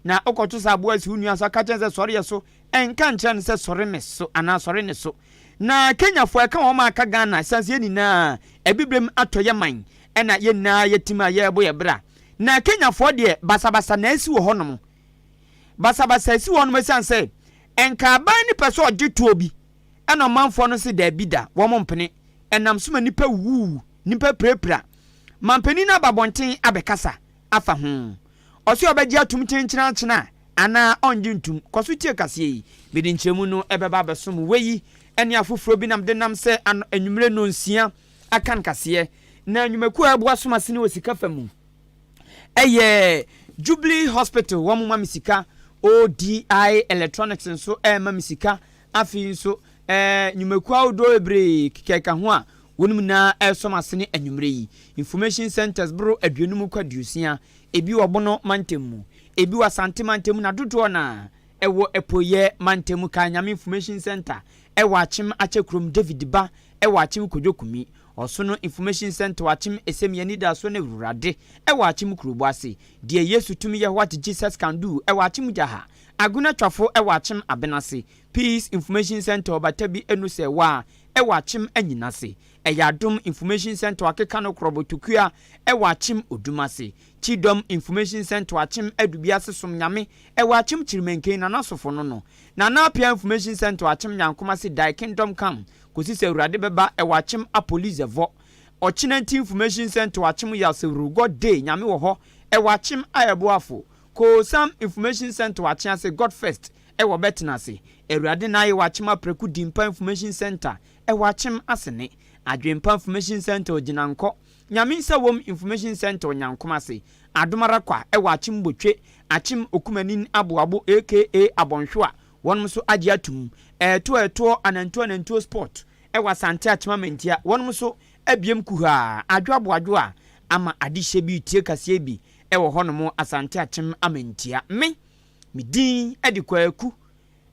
Na wokɔto sɛ aboa si wo nua so aka kyerɛ no sɛ sɔre yɛ so, ɛnka nkyerɛ no sɛ sɔre me so anaa sɔre ne so. Na Kenyafoɔ ɛka wɔn a aka Ghana ɛsiane sɛ yɛn nyinaa Abibirem atɔ yɛ man ɛna yɛn nyinaa yɛtim a yɛrebɔ yɛ bra. Na Kenyafoɔ deɛ basabasa na asi wɔ hɔnom. Basabasa asi wɔ hɔnom ɛsiane sɛ ɛnka aban no pɛ sɛ ɔgye toɔ bi ɛna ɔmanfoɔ no se daabi da, wɔn mpene. Ɛnam so ma nnipa wuwu, nnipa pirapira. Mampanin no aba abɔnten abɛkasa afa ho. Ɔse ɔbɛgye atum kyenkyenakyena anaa ɔngye ntum. Kɔ so tie kaseɛ yi. Mede nkyerɛmu no ɛbɛba abɛsom wo. Wei ɛne afoforɔ bi na mede nam sɛ ano anwummere nnɔnsia akan kaseɛ. Na nnwumakuo a ɛboa som asene wɔ sika fa mu ɛyɛ Jubilee Hospital, wɔn ma me sika. ODI Electronics nso ɛrema me sika. Afei nso ɛɛ nnwumakuo ahodoɔ bebree keka ho a wɔn nyinaa ɛresom asene anwummere yi. Information centers boro 50 kɔ 60, ebi wɔ Bono mantam mu, ebi wɔ Asante mantam mu, na dodoɔ na ɛwɔ Apueyɛ mantam mu. Kanyame Information Center ɛwɔ Akyem Akyɛkurom, David Ba ɛwɔ Akyem Kodwo Kumi, Ɔsono Information Center wɔ Akyem Esem, Yɛnidaso ne Wurade ɛwɔ Akyem Kurobo ase, Deɛ Yesu Tumi Yɛ, What Jesus Can Do, ɛwɔ Akyem Gyaha, Agona Twafo ɛwɔ Akyem Abenase, Peace Information Center ɔbata bi enu sɛ waa ɛwɔ Akyem Anyinase, ɛyɛ Adom Information Center akeka no Korɔbɔ Tokua ɛwɔ Akyem Odumase, Chidom Information Center Akyem Adubiase, Som Nyame ɛwɔ Akyem Kyirimenken, Nana Sofo no Nana Apia Information Center Akyem Nyankomase, Thy Kingdom Come, kòsi sɛ Awurade bɛba, ɛwɔ Akyem Apolizɛvɔ, Ɔkyenanti Information Center Akyem Yasewuru, God Day, Nyame wɔ hɔ, ɛwɔ Akyem Ayɛboafo, Koosam Information Center Akye ase, God First ɛwɔ Bɛtena ase, Awurade na ayɛ wɔ Akyem Aprɛko, Dimpa Information Center ɛwɔ Akyem Asene, Adwempa Information Center Ogyinankɔ, Nyame Nsa Wɔm Information Center Onyankom ase, Adomara Kwa ɛwɔ Akyem Botwe, Akyem Okumanin Aboabo aka Abɔnhwewa, wɔn nso agye atum, ɛɛto ɛtoɔ anantuo anantuo sport ɛwɔ Asante Akyem Amantia, wɔn nso abiem kuhaa adwo aboadwo a ama adehyɛ bi tie kaseɛ bi ɛwɔ hɔnom Asante Akyem Amantia. Me din ɛde Kwaku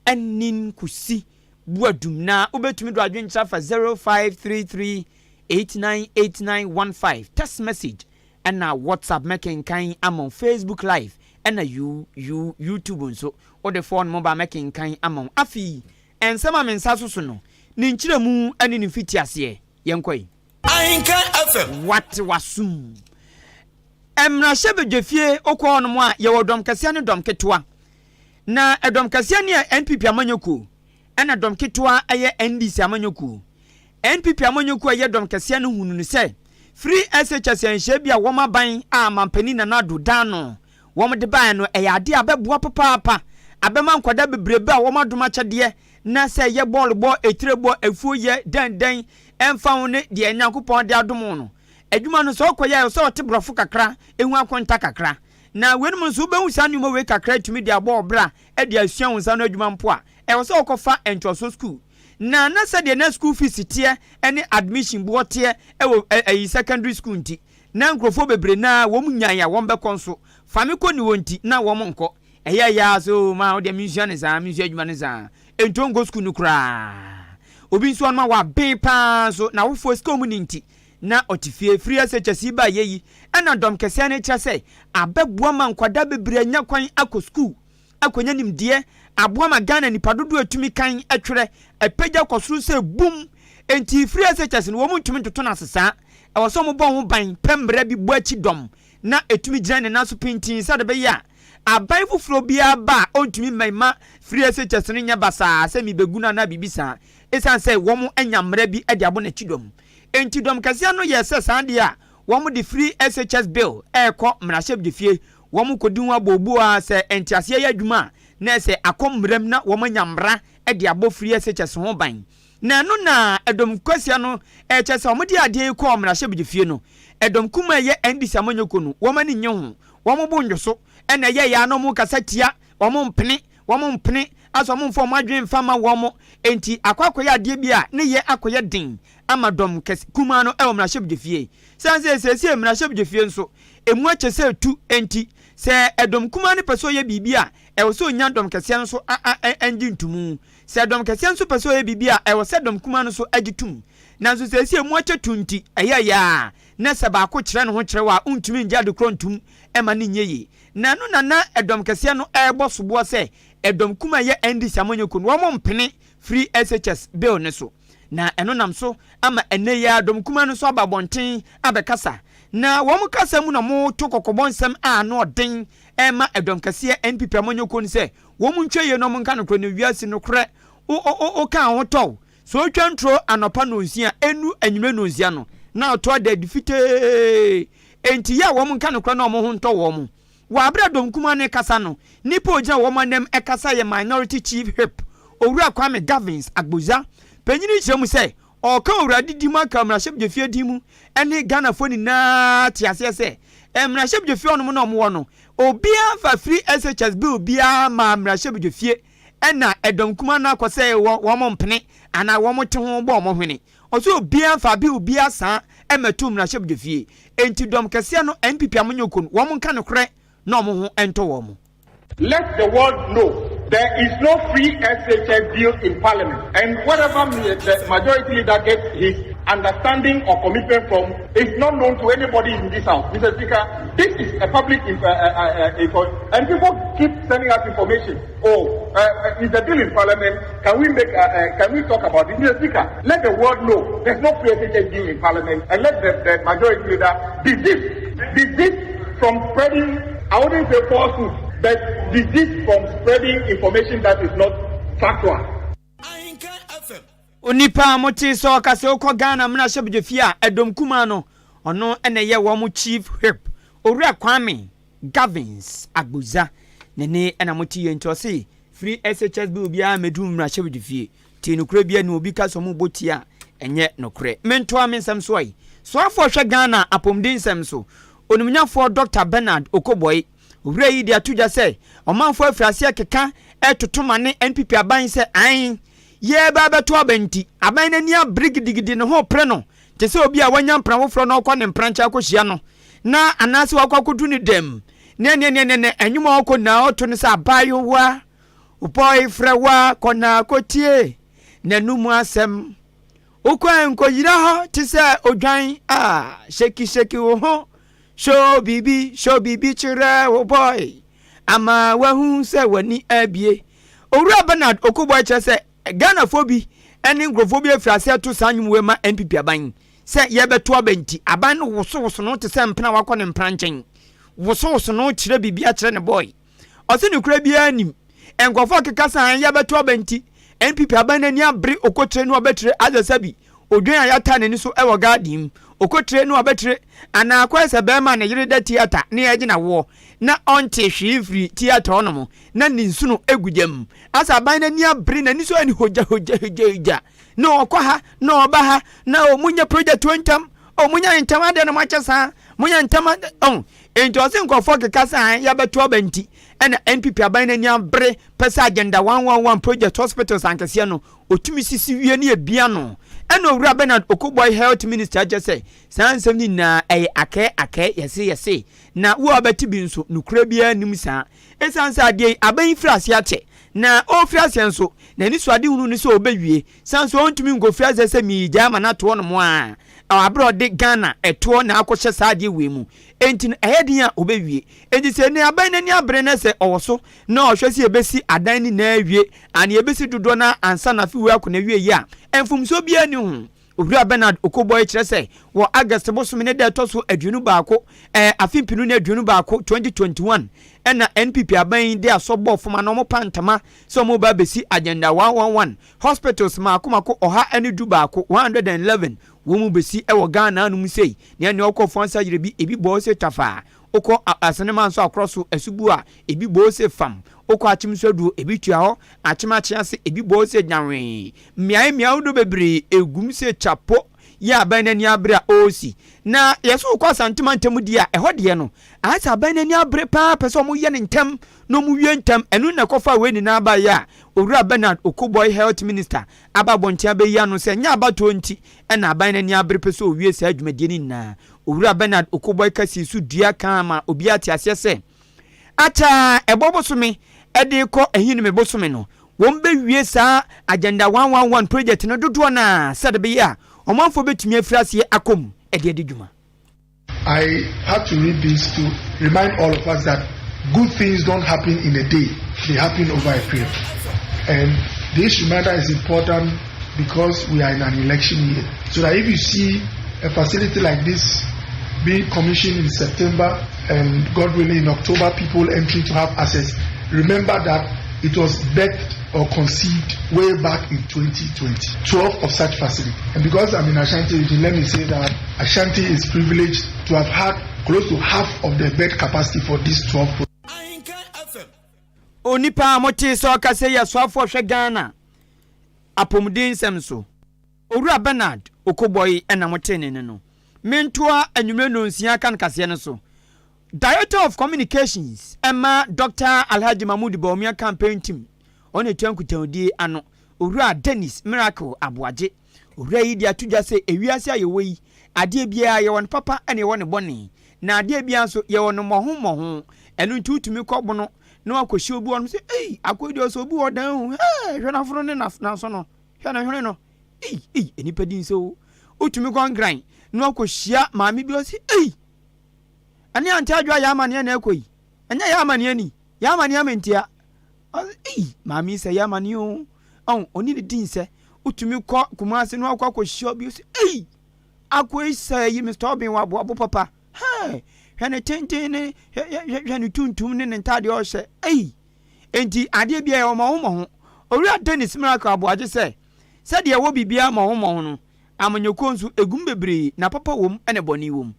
Ɛnin Kusi Buadum, na wobɛtumi do adwenkyerɛ fa 0533 898915, text message ɛna WhatsApp, mɛkenkan ama. Facebook Live ɛna you you YouTube nso, wode phone mo ba, mɛkenkan ama wo. Afei ɛnsɛm a me nsa so so no, ne nkyerɛmu ɛne ne mfiti aseɛ, yɛnkɔ yi. Ahenka FM. Wate wasum mmarahyɛ badwafie, wokɔ hɔnom a yɛwɔ dɔm kɛseɛ ne dɔm ketewa, na ɛdɔm kɛseɛ ne yɛ NPP amanyɔkuo, ɛna dɔm ketewa ɛyɛ NDC amanyɔkuo. NPP amanyɔkuo a ɛyɛ dɔm kɛseɛ no hunu no sɛ free SHS nhyɛ bi a wɔn aban a mampanin Nana Addo dan no wɔn de baeɛ no, ɛyɛ adeɛ a bɛboa papaapa, abɛma nkwadaa bebrebe a wɔn adom akyɛdeɛ na sɛ ɛyɛ bɔɔlo bɔ, etire bɔ, efuo yɛ dɛndɛn, ɛmfa ho ne deɛ Nyankopɔn de adom no. Adwuma no sɛ ɔkɔyɛ a, sɛ ɔte borɔfo kakra, ehu akonta kakra, na weinom nso wobɛhu saa nneɛma wei kakra tumi de abɔ ɔbra de asua wo nsa no adwuma mpo a, ɛwɔ sɛ wɔkɔfa ntoaso school na sɛdeɛ na school fees teɛ ne admission boɔ teɛ ɛwɔ ɛyi secondary school nti, na nkurɔfoɔ bebree naa wɔn nyan a wɔn bɛkɔ nso fami kɔ ne wɔn nti na wɔn nkɔ. Ɛyɛ yɛ so ma wɔde mi nsua ne saa mi nsua adwuma ne saa nto nkɔ school no koraa. Obi nso ɔno a waben paa nso na awofoɔ sika wɔn ne nti na ɔte fie. Free SHS ba yɛ yi, ɛna dɔm kɛseɛ no kyerɛ sɛ abɛboa ma nkwadaa bebree anya kwan akɔ school akɔnya nimdeɛ, aboa ma Ghana nipa dodoɔ atumi kan atwerɛ apagya kɔ soro sɛ bum. Nti free SHS no, wɔn ntumi ntoto no ase saa, ɛwɔ sɛ wɔn bɔ ho ban pɛ mmerɛ bi bɔ akyi dɔm na etumi gyina ne nan so pintin, sɛ de bɛyɛ a aban foforɔ biara ba a, ɔntumi mmɛn free SHS no nyɛ basaa sɛ mibɛgu no anaa biribi saa, ɛsiane sɛ wɔn anya mmerɛ bi de abɔ n'akyi dɔm. Nti dɔm kɛseɛ no yɛ sɛ saa deɛ a, wɔn de free SHS bill ɛrekɔ mmarahyɛbadwafie, wɔn kɔdi ho abɔɔbuo a sɛ nteaseɛ yɛ adwuma a, na ɛsɛ akɔ mmerɛm na wɔn anya mmara de abɔ free SHS ho ban. Na ɛno na ɛdɔm kɛseɛ no ɛkyɛ sɛ wɔn de adeɛ yi kɔɔ mmarahyɛbadwafie no, ɛdɔm kuma ɛyɛ NDC amanyɔkuo no, wɔn ani nye ho, wɔn bo ndwo so, ɛna ɛyɛ yɛ ano wɔn kasa tia, wɔn mpene, wɔn mpene asɔ, wɔn mfa wɔn adwene mfa ma wɔn. Nti akɔyɛ adeɛ bi a ne yɛ akɔyɛ den ama dɔm kɛse kumaa no ɛwɔ mmarahyɛbadwafie, san sɛ sɛsɛ mmarahyɛbadwafie nso emu akyɛ sɛ etu. Nti sɛ ɛdɔm kumaa no pɛ sɛ ɔyɛ biribi a, ɛwɔ sɛ onya dɔm kɛseɛ nso a ɛngye ntomu. Sɛ dɔm kɛseɛ nso pɛ sɛ ɔyɛ biribi a, ɛwɔ sɛ dɔm kumaa no nso agye tum. Nanso sɛsɛ emu akyɛ tu nti, ɛyɛ yɛ a na sɛ baako kyerɛ ne ho kyerɛ wɔ a, ntumi ngye ade korɔ ntum ɛma ne nyɛ yie. Na ɛno na na ɛdɔm kɛseɛ no rebɔ soboɔ sɛ ɛdɔm kum a ɛyɛ NDC amanyɔkuo no wɔn mpene free SHS bill no so. Na ɛno nam so ama ɛnnɛ yi ara dɔm kumaa no nso aba abɔnten abɛkasa. Na wɔn kasa mu na wɔreto kɔkɔbɔ nsɛm a ano ɔden rema ɛdɔm kɛseɛ NPP amanyɔkuo no sɛ wɔn ntwa yie na wɔn nka nokorɛ na wiase nokorɛ wo wo wo ka ho tɔ wo. Sɛ wotwa nturo anɔpa nnɔnsia ɛnnu anwummerɛ nnɔnsia no na ɔtɔ ada adi fitee. Enti yɛ a wɔn nka nokorɛ na wɔn ho ntɔ wɔn. Wɔ abere a dɔm kumaa no rekasa no, nipa a ogyina wɔn anam rekasa yɛ Minority Chief Whip, Owura Kwame Gavins Agbodza. Panyin yi kyerɛ mu sɛ, ɔreka Owura Adidi mu aka mmarahyɛbdwafie din mu ne Ghanafoɔ nyinaa te aseɛ sɛ, mmarahyɛbdwafie hɔnom na wɔwɔ no, obiara mfa free SHS bill biara mmaa mmarahyɛbdwafie ɛna ɛdɔm kumaa no akɔ sɛ wɔn mpene anaa wɔn te ho bɔ wɔn hwene. Ɔse obiaa nfa bill biaa saa mmɛto mmarahyɛbdwafie. Enti dɔm kɛseɛ no NPP amanyɔkuo no wɔn nka nokorɛ na wɔn ho ntɔ wɔn. Let the world know there is no free SHS bill in parliament and wherever the majority leader gets his understanding or commitment from is not known to anybody in this house. Mr. Speaker, this is a public uh, uh, uh, and people keep sending us information. Oh, is the bill in parliament? Can we make? Can we talk about it? Mr. Speaker, let the world know there's no free SHS bill in parliament, and let the, the majority leader desist, desist from spreading. I wouldn't say falsehood, but desist from spreading information that is not factual. Onipa a motee sɛ ɔka sɛ wokɔ Ghana mmarahyɛbadwafie a ɛdɔm kumaa no, ɔno na ɛyɛ wɔn Chief Whip, Owura Kwame Gavins Agbodza. Ne nne na mote yei nti ɔse firi SHS bill biara mmɛduru mmarahyɛbadwafie. Nti nokorɛ biara nni hɔ, obi ka sɛ wɔrebɔ ti a, ɛnyɛ nokorɛ. Mentoa me nsɛm so ɛ. Soafoɔ hwɛ Ghana apɔmuden nsɛm so, Onimnyafoɔ Dɔkta Bernard Okoboye, Owura yi de ato dwa sɛ ɔmanfoɔ afiri aseɛ keka retoto ma ne NPP aban sɛ ae, yɛreba abɛto aba nti, aban no ani abere gidigidi ne ho repere no te sɛ obi a wanya mpena foforɔ na ɔrekɔ ne mpena nkyɛn akɔhyia no na anaasɛ wakɔ akɔdu ne dam ne ɛneɛneɛneɛ ɛnwom a ɔkɔ nyinaa ɔto no sɛ abaayewa wo boy frɛ wo a kɔ na kɔtie n'anum asɛm wokɔ a nkɔyira hɔ te sɛ odwan a sheki sheki wo ho Show biribi, show biribi kyerɛ wo boy ama wahu sɛ w'ani abue. Owura Bernard Okoboy kyerɛ sɛ Ghanafoɔ bi ne nkurɔfoɔ bi afiri aseɛ to saa nnwom wei ma NPP aban sɛ yɛbɛto aba nti aban no wosowoso no te sɛ mpena a wakɔ ne mpena nkyɛn wosowoso no kyerɛ biribi akyerɛ ne boy. Ɔse nokorɛ biara nnim. Nkurɔfoɔ keka sɛ an yɛbɛto aba nti NPP aban no ani abere okotire ne ɔbɛtire asɛ sɛbi odwan a yɛataa n'ani so wɔ garden mu okotire ne ɔbɛtire anaa akɔyɛ sɛ bɛɛma a ne yere da theatre ne yɛgyina woɔ na ɔnte hwee mfiri theatre hɔ nom na ne nsono gu gya mu asɛ aban no ani abere n'ani so ani hogya hogya hogya hogya na ɔkɔ ha na ɔba ha na o monyɛ project wɔ ntam o monyɛ ntam adeɛ na moakyɛ saa monyɛ ntam ɔn Enti ɔse nkurɔfoɔ keka sɛ ae yɛbɛto aba nti ɛna NPP aban no ani abere pɛ sɛ agenda 111 project hospitals ankɛseɛ no ɔtumi sisi wie ne yɛbia no. Ɛna Owura Bernard Okoboy Health Minister kyerɛ sɛ saa nsɛm no nyinaa ɛyɛ akɛɛ akɛɛ yɛse yɛse na wo a wobɛte bi nso nokorɛ biara nnim saa. Ɛsiane sɛ adeɛ yi aban yi firi aseɛ akyɛ na ɔrefiri aseɛ nso n'anisoadehunu ne sɛ ɔbɛwie sane sɛ ɔntumi nkɔfiri aseɛ sɛ meregyae ama no ato hɔnom a aberɛ a ɔde Ghana ɛtoɔ na akɔhyɛ saa adeɛ wei mu. Enti no, ɛyɛ den a obewie. Enti sɛ nnɛ aban no ani abere na sɛ ɔwɔ so na ɔhwɛ sɛ yebesi adan no nyinaa awie anaa yebesi dodoɔ no ara ansa na afe wei akɔ n'awieeɛ a, mfomsoɔ biara nni ho. Owura Bernard Okoboye kyerɛ sɛ wɔ August bosome ne da ɛtɔ so 21, ɛɛ, afe mpenu ne 21, 2021, ɛna NPP aban yi de asɔ bɔɔ fam anaa wɔpa ntama sɛ wɔreba abɛsi Agenda 111 hospitals mmaako mmaako 111, 111, Wɔn mu besi wɔ Ghana anom sei, nea nea ɔkɔ Fuansa yere bi, ebi bɔɔ se tafaa, wokɔ Asenema nso akorɔ so, Asubu a, ebi bɔɔ se fam, wokɔ Akyem nso aduro, ebi tua hɔ, Akyem akye ase, ebi bɔɔ se nyawee. Mmeae mmeae ahodoɔ bebree, egum se kyapo yɛ aban no ani abere a ɔresi. Na yɛse wokɔ Asante mantam deɛ a, ɛhɔ deɛ no, ayɛ sɛ aban no ani abere paa pɛ sɛ wɔyɛ no ntɛm na wɔwie ntɛm. Ɛno na ɛkɔfaa wei nyinaa baeɛ a Owura Bernard Okoboy, Health Minister, aba abɔnten abɛyi ano sɛ ɛnyɛ abatoɔ nti na aban no ani abere pɛ sɛ ɔwie saa dwumadie no nyinaa. Owura Bernard Okoboy ka sii so dua kaa ma obiara te aseɛ sɛ akyɛ a ɛbɔ bosome de rekɔ Ahinime bosome no, wɔbɛwie saa Agenda 111 project no dodoɔ no ara sɛdeɛ ɛbɛyɛ a ɔmanfoɔ bɛtumi afiri aseɛ akɔ mu de adi dwuma. I had to read this to remind all of us that Good things don't happen in a day, they happen over a period. And this reminder is important because we are in an election year. So that if you see a facility like this being commissioned in September and God willing in October, people entering to have access, remember that it was birthed or conceived way back in 2020. 12 of such facilities. And because I'm in Ashanti region, let me say that Ashanti is privileged to have had close to half of the bed capacity for these 12. Onipa a motee sɛ ɔkasa yi asoafoɔ hwɛ Ghana apɔmuden nsɛm so, Owura Bernard Okoe Boye na motee ne nne no. Mentoa anwummerɛ nnɔnsia kan kaseɛ no so. Director of Communications ma Dɔkta Alhaji Mahmood Bawumia Campaign Team, ɔno na ɛtua nkutahodie ano, Owura Dennis Miracle Aboagye. Owura yi de ato dwa sɛ ewiase a yɛwɔ yi, adeɛ biara yɛwɔ no papa na yɛwɔ no bɔne, na adeɛ biara nso yɛwɔ no mmɔho mmɔho. Ɛno nti wotumi kɔ bono na wakɔhyia obi wɔ nom sɛ, ei, akɔ yi deɛ ɔsɛ obi wɔ dan o, hɛɛ, hwɛ n'afono ne n'aso no, hwɛ ne hwene no, ei, ei, nnipa di nsɛ o. Wotumi kɔ Nkran na wakɔhyia maame bi ɔsɛ, ei, ɛne Ante Adwoa yɛ amaneɛ na ɛkɔ yi, ɛnyɛ yɛ amaneɛ ni, yɛ amaneɛ amentia. Ɔsɛ, ei, maame yi sɛ yɛ amaneɛ o, ɔn, ɔne ne di nsɛ. Wotumi kɔ Kumasi na wakɔ akɔhyia obi ɔsɛ, ei, akɔ yi sɛ yi Mr. Obin wɔ aboabo papa, hɛɛ, hwɛ ne tenten ne hwɛ hwɛ ne tuntum ne ne ntaadeɛ ɔhyɛ, ei. Enti adeɛ biara ɛwɔ mmɔho mmɔho. Owura Dennis Miracle Aboagye sɛ, sɛdeɛ ɛwɔ biribiara mmɔho mmɔho no, amanyɔkuo nso, ɛgu mu bebree, na papa wɔ mu ɛna bɔne wɔ mu.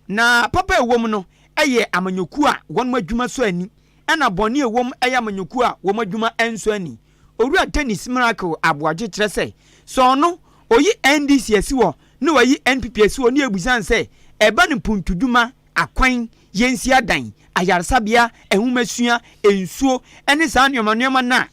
Na papa a ɛwɔ mu no yɛ amanyɔkuo a wɔn adwuma sɔ ani, ɛna bɔne a ɛwɔ mu yɛ amanyɔkuo a wɔn adwuma nsɔ ani. Owura Dennis Miracle Aboagye kyerɛ sɛ, sɛ ɔno, ɔyi NDC asi hɔ na wayi NPP asi hɔ ne yɛbisa no sɛ, ɛba no mpuntudwuma, akwan, yɛnsi adan, ayaresabea, nwomasua, nsuo ne saa nneɛma nneɛma no a,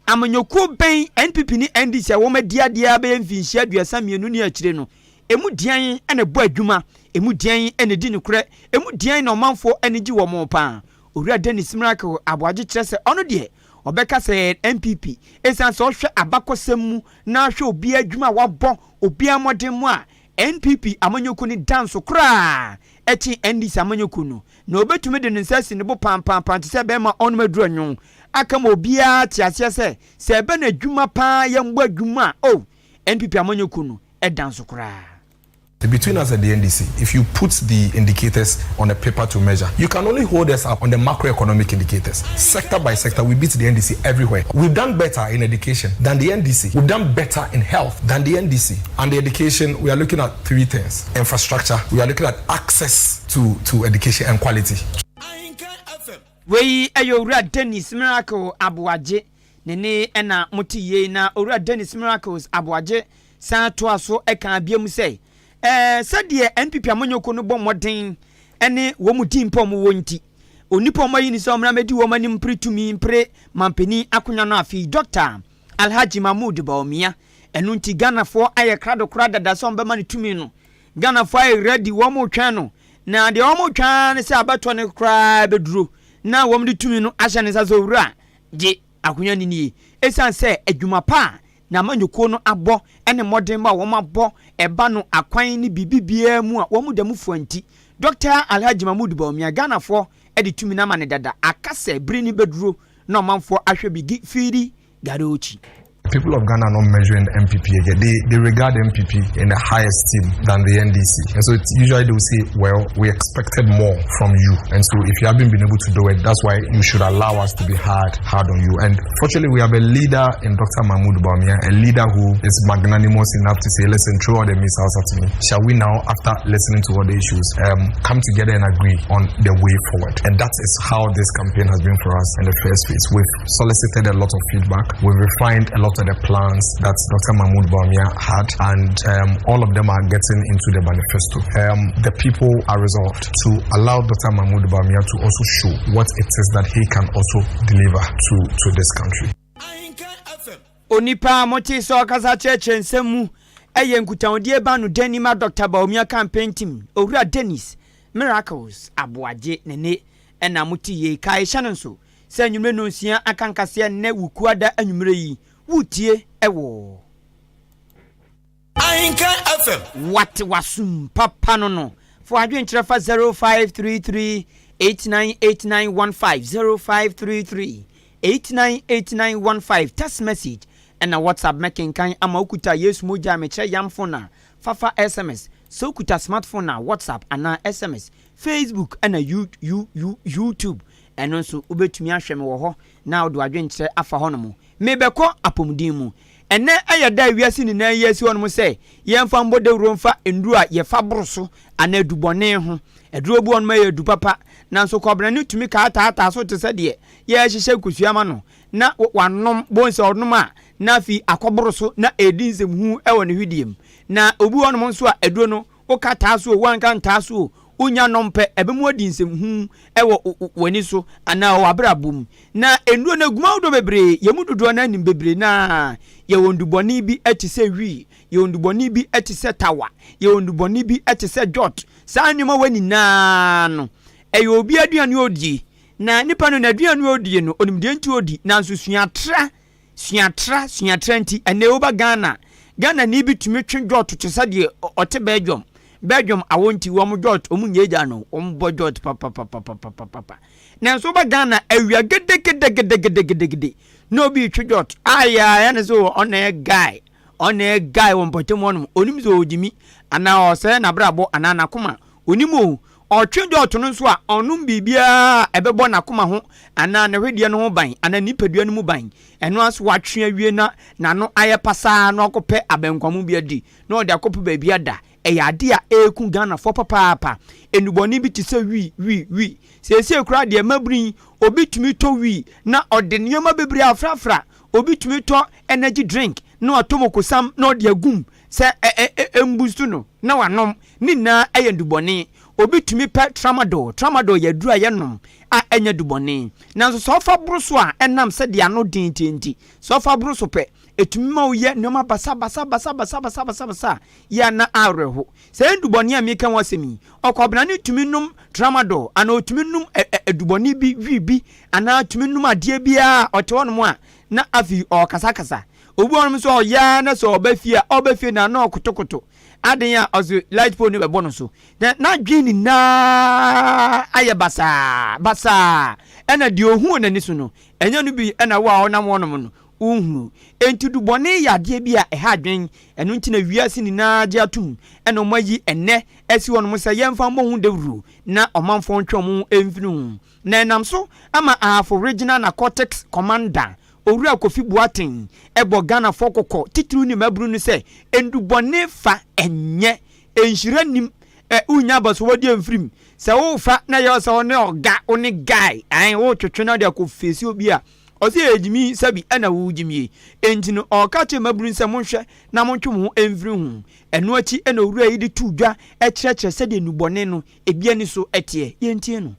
amanyɔkuo bɛn, NPP ne NDC a wɔadi adeɛ ara bɛyɛ mfinhyia 32 ne akyire no, ɛmu deɛn na ɛbɔ adwuma, ɛmu deɛn na ɛdi nokorɛ, ɛmu deɛn na ɔmanfoɔ ani gye wɔn pa ara? Owura Dennis Miracle Aboagye kyerɛ sɛ ɔno deɛ ɔbɛka sɛ ɛyɛ NPP ɛsiane sɛ ɔhwɛ abakɔsɛm mu na ahwɛ obiara adwuma a wabɔ, obiara mmɔdemmɔ a NPP amanyɔkuo no da nso koraa kyen NDC amanyɔkuo no, na ɔbɛtumi de ne nsa asi ne bo pampaampa te sɛ bɛrima a ɔnom aduru anwon aka ma obiara te aseɛ sɛ, sɛ ɛbɛ no adwuma paa yɛmmɔ adwuma a, oh, NPP amanyɔkuo no da nso koraa. Between us and the NDC, if you put the indicators on a paper to measure, you can only hold us up on the macroeconomic indicators. Sector by sector, we beat the NDC everywhere. We've done better in education than the NDC. We've done better in health than the NDC. And the education, we are looking at three things. Infrastructure, we are looking at access to, to education and quality. Wei yɛ Owura Dennis Miracle Aboagye ne ne na mote yei. Na Owura Dennis Miracles Aboagye san toa so kaa biom sɛ, Ɛɛ, sɛdeɛ NPP amanyɔkuo no bɔ mmɔden ne wɔn din pa a wɔwɔ nti, onipa a wɔayi no sɛ ɔmmra mmɛdi wɔn anim mpere tumi mpere mampanin akonwa no afei, Dɔkta Alhaji Mahmood Bawumia. Ɛno nti Ghanafoɔ ayɛ krado koraa dada sɛ wɔbɛma no tumi no. Ghanafoɔ ayɛ ready, wɔretwɛn no. Na deɛ wɔretwɛn ara ne sɛ abatoɔ no koraa bɛduro na wɔde tumi no ahyɛ ne nsa sɛ owura gye Akonnwa no nie. Esiane sɛ adwuma pa a n'amanyɔkuo no abɔ ne mmɔdenbɔ a wɔabɔ ɛba no akwan ne biribi biara mu a wɔn da mu fua nti, Dɔkta Alhaji Mahmood Bawumia, Ghanafoɔ de tumi no ama no dada. Aka sɛ bere no bɛduro na ɔmanfoɔ ahwɛ bi gi fiiri Garochi. People of Ghana are not measuring the NPP again. They regard NPP in a higher esteem than the NDC. And so it's usually they will say, well, we expected more from you. And so if you haven't been able to do it, that's why you should allow us to be hard on you. And fortunately, we have a leader in Dr. Mahmoud Bawumia, a leader who is magnanimous enough to say, listen, throw all the missiles at me. Shall we now, after listening to all the issues, come together and agree on the way forward? And that is how this campaign has been for us in the first phase. We've solicited a lot of feedback. We've refined a lot of the plans that Dr. Mahmoud Bawumia had, and all of them are getting into the manifesto. The people are resolved to allow Dr. Mahmoud Bawumia to also show what it is that he can also deliver to this country. Onipa a mote sɛ ɔkasa kyerɛkyerɛ nsɛm mu yɛ nkutahodie ba no dani ma Dr. Bawumia campaign team, Owura Dennis Miracles Aboagye ne ne ɛna mote yei. Kae hyɛ no nso sɛ anwummerɛ 6:30 aka nkaseɛ nnɛ Wukuada anwummerɛ yi wotie ɛwɔ Ahenkan FM. Wate wasum papa no. Fo adwenkyerɛ fa 0533. 898915 0533 898915 text message ɛna WhatsApp. Mɛkenkan ama wokuta Yesu mogya a mekyerɛ yam phone a fafa SMS. Sɛ wokuta smartphone a, WhatsApp anaa SMS. Facebook ɛna YouTube, ɛno nso wobɛtumi ahwɛ me wɔ hɔ na wode adwenkyerɛ afa hɔ nom. Mebɛkɔ apɔmuden mu. Ɛnɛ ɛyɛ da a wiase nyinaa yi asi hɔnom sɛ yɛmfa mbɔ dawuro mfa nduro a yɛfa boro so anaa adubɔne ho. Aduro bi wɔnom yɛ adu papa, nanso kɔbena no tumi kaataataa so te sɛ deɛ yɛrehyehyɛ nkosua ma no na wanom bon sɛ ɔnom a, na afei akɔboro so na ɛredi nsɛmhu wɔ ne hwedeɛ mu. Na obi wɔnom nso a, aduro no woka taa so o, woanka ntaa so o, wonya nom pɛ, ɛbɛmu adi nsɛmhu wɔ w'ani so anaa wɔ w'abrabɔ mu. Na nnuro no aguma ahodoɔ bebree, yɛn mu dodoɔ no anim bebree na yɛwɔ ndubɔne bi te sɛ wii, yɛwɔ ndubɔne bi te sɛ tawa, yɛwɔ ndubɔne bi te sɛ jot. Saa nneɛma wɔ nyinaa no, ɛyɛ obi aduane a ɔdie, na nipa no n'aduane a ɔdie no, onim deɛ nti ɔdi, nanso suatra, suatra, suatra nti, ɛnna ɛwɔ Ghana. Ghana ni bi tumi twe jot te sɛ deɛ ɔte Belgium. Belgium awɔ nti wɔn jot, wɔn nyɛ gya no, wɔn bɔ jot papapapapapapa. Nanso woba Ghana awia gedegedegedegedegede na obi twe jot ayɛ ayɛ ne sɛ ɔna yɛ guy, ɔna yɛ guy wɔ mpɔtam hɔnom. Onim sɛ ɔgyimi anaa ɔsɛe n'abrabɔ anaa n'akoma, onim o. Ɔtwe jot no nso a, ɔnom biribiara a ɛbɛbɔ n'akoma ho anaa ne hwedeɛ no ho ban anaa nipadua no mu ban. Ɛno aso watwe awie na n'ano ayɛ pasaa na ɔkɔpɛ abɛnkwamu bi adi na ɔde akɔpɛ baabi ada. Ɛyɛ ade a ɛreku Ghanafoɔ papaapa. Nnubɔne bi te sɛ wii wii wii, seesei koraa deɛ mmabunu yi, obi tumi tɔ wii na ɔde nneɛma bebree afrafra. Obi tumi tɔ energy drink na watɔ mokosam na ɔde agum sɛ ɛmbusu no na wanom. Ne nyinaa ɛyɛ ndubɔne. Obi tumi pɛ tramadol. Tramadol yɛ aduru a yɛnom a ɛnyɛ dubɔne, nanso sɛ ɔfa boro so a, ɛnam sɛdeɛ ano den tie nti, sɛ ɔfa boro so pɛ, ɛtumi ma woyɛ nneɛma basa basa basa basa basa basa basa yɛ na awerɛho. Sɛ ndubɔne a meka ho asɛm yi, ɔkɔbena ne tumi nom tramadol anaa ɔtumi nom adubɔne bi, wii bi, anaa tumi nom adeɛ biara, ɔte hɔnom a na afei ɔrekasakasa. Obi hɔnom nso ɔyɛ na sɛ ɔba fie a, ɔba fie na na ɔkotokoto aden a ɔso light pole no bɛbɔ no so na n'adwene nyinaa ayɛ basaa basaa. Ɛna deɛ ohun wɔ n'ani so no, ɛnyɛ no bi ɛna wo a ɔnam hɔnom no wohunu. Enti dubɔne yɛ adeɛ bi a ɛha adwen. Ɛno nti na wiase nyinaa gye atom ɛna wɔn ayi ɛnɛ asi hɔnom sɛ yɛmfa mmɔ ho dawuro na ɔmanfoɔ ntwe wɔn ho mfiri ho. Na ɛnam so ama Ahafo Regional Narcotics Commander, Owura Kofi Boateng, ɛbɔ Ghanafoɔ kɔkɔ, titiriw ne mmabunu no, sɛ ndubɔne fa ɛnyɛ nhyira nim ɛ, wonya abasobɔdeɛ mfirim. Sɛ wofa na yɛ sɛ ɔne ɔga wo ne guy ɛn wotwetwe na de akɔ fesi obi a ɔsɛ yɛ gyimi sɛbi ɛna wo gyimie. Enti no ɔka kyerɛ mmabunu sɛ monhwɛ na montwe mo ho mfiri ho. Ɛno akyi ɛna owura yi de to dwa ɛkyerɛkyerɛ sɛdeɛ nnubɔne no ebi ani so ɛteɛ. Yɛntie no.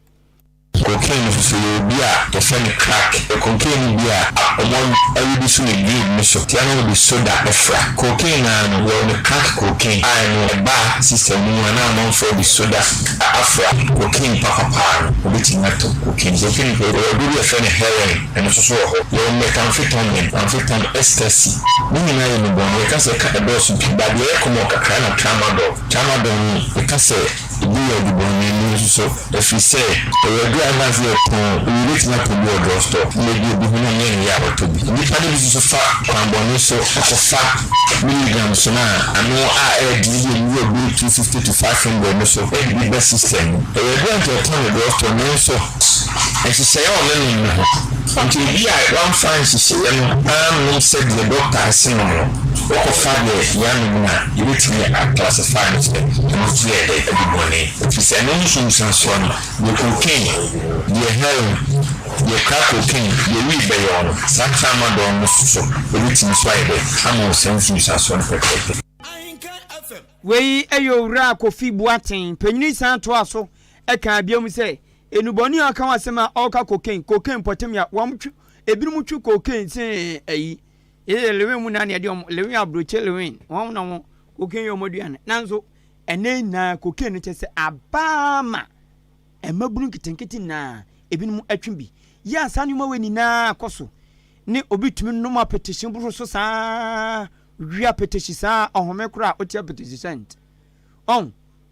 Cocaine nso so, yɛwɔ bi a yɛfrɛ no crack. Cocaine no bi a wɔn reduce no grade no so tia na wɔde soda fra. Cocaine naa no, yɛwɔ no crack cocaine a ɛno ɛba system no mu a na amanfoɔ de soda afra. Cocaine papapaa no, wobɛtumi atɔ cocaine. Cocaine nso, yɛwɔ aduro bi a yɛfrɛ no heroin, ɛno nso so wɔ hɔ. Yɛwɔ methamphetamine, amphetamine, ecstasy. Ne nyinaa yɛ nnubɔne. Yɛka sɛ ɛka ɛdɔɔso pii, but deɛ ɛyɛ common kakra na tramadol. Tramadol no, yɛka sɛ ebi yɛ adubɔne no nso so, ɛfiri sɛ ɛyɛ aduro a ɛnam sɛ yɛtɔn, obi bɛtumi atɔ bi wɔ drug store na ebi obi ho na ɔnyɛ ne yɛ a ɔtɔ bi. Nnipa no bi nso so fa kwan bɔne so kɔfa milligram so no a ano a ɛyɛ den yie no wɔ bɛyɛ 250 to 500 no so de bi ba system mu. Ɛyɛ aduro a nka yɛtɔn no drug store, nanso nhyehyɛeɛ a wɔnom no ho nti obi a wamfa nhyehyɛeɛ no annom sɛdeɛ dɔkta ase nom no, wokɔfa deɛ yɛanom no a, yɛbɛtumi a classify no sɛ ɛno nso yɛ dɛ adubɔne, ɛfiri sɛ ɛno nsunsuansoɔ no, deɛ cocaine, deɛ heroin, deɛ crack cocaine, deɛ weed bɛyɛ wo no, saa tramadol no nso so ɛbɛtumi nso ayɛ dɛ ama wo saa nsunsuansoɔ no pɛpɛɛpɛ. Wei yɛ Owura Kofi Boateng panyin san toaa so kaa biom sɛ, Nnubɔne a ɔka ho asɛm a ɔreka cocaine, cocaine mpɔtam a wɔn twe, ebinom twe cocaine sen ayi. Yɛyɛ lewin mu na na yɛde wɔn lewin aburokye lewin wɔn na wɔn cocaine yɛ wɔn aduane. Nanso ɛnɛ nyinaa cocaine no kyɛ sɛ abaa ma mmabunu nketenkete nyinaa ebinom atwe bi. Yɛ a saa nneɛma wei nyinaa kɔ so ne obi tumi nom apetehye boro so saa, wi apetehye saa, ɔhome koraa ɔte apetehye sɛnt. Ɔn,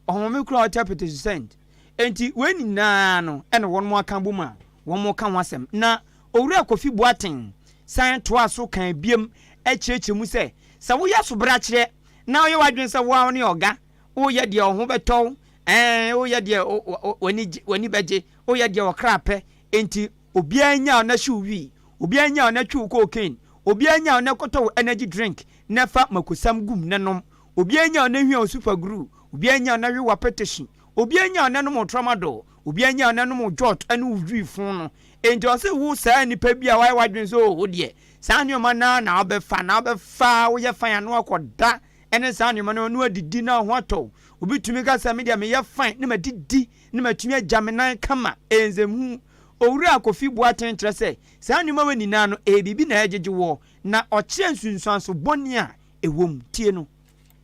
ɔhome koraa ɔte apetehye sɛnt. Enti wei nyinaa no na wɔn aka abom a wɔka ho asɛm. Na Owura Kofi Boateng san toaa so kaa biom kyerɛkyerɛ mu sɛ, sɛ woyɛ asobrakyerɛ na woyɛ w'adwene sɛ wo ara wo ne ɔga, woyɛ deɛ wo ho bɛtɔ wo, ɛɛ, woyɛ deɛ w'ani gye, w'ani bɛgye, woyɛ deɛ ɔkra pɛ, enti obiara nya wo na hye wo wii, obiara nya wo na twe wo cocaine, obiara nya wo na kɔtɔ wo energy drink na fa makosam gu mu na nom, obiara nya wo na hwia wo super glue, obiara nya wo na we w'apɛtɛhyi, obiara nya wo na nom wo tramadol, obiara nya wo na nom wo jot ne wo wii fon no. Enti ɔse wo saa nipa bi a wayɛ w'adwene sɛ oh wo deɛ saa nneɛma no ara na wobɛfa na wobɛfa woyɛ fine a na wakɔda ne saa nneɛma no na wadidi na wo ho atɔ wo. Obi tumi ka sɛ me deɛ meyɛ fine na madidi na matumi agya me nan kama. Ɛyɛ nsɛmhunu. Owura Kofi Boateng kyerɛ sɛ saa nneɛma wei nyinaa no ɛyɛ biribi na ɛregyegye woɔ na ɔkyerɛ nsunsuanso bɔne a ɛwɔ mu. Tie no.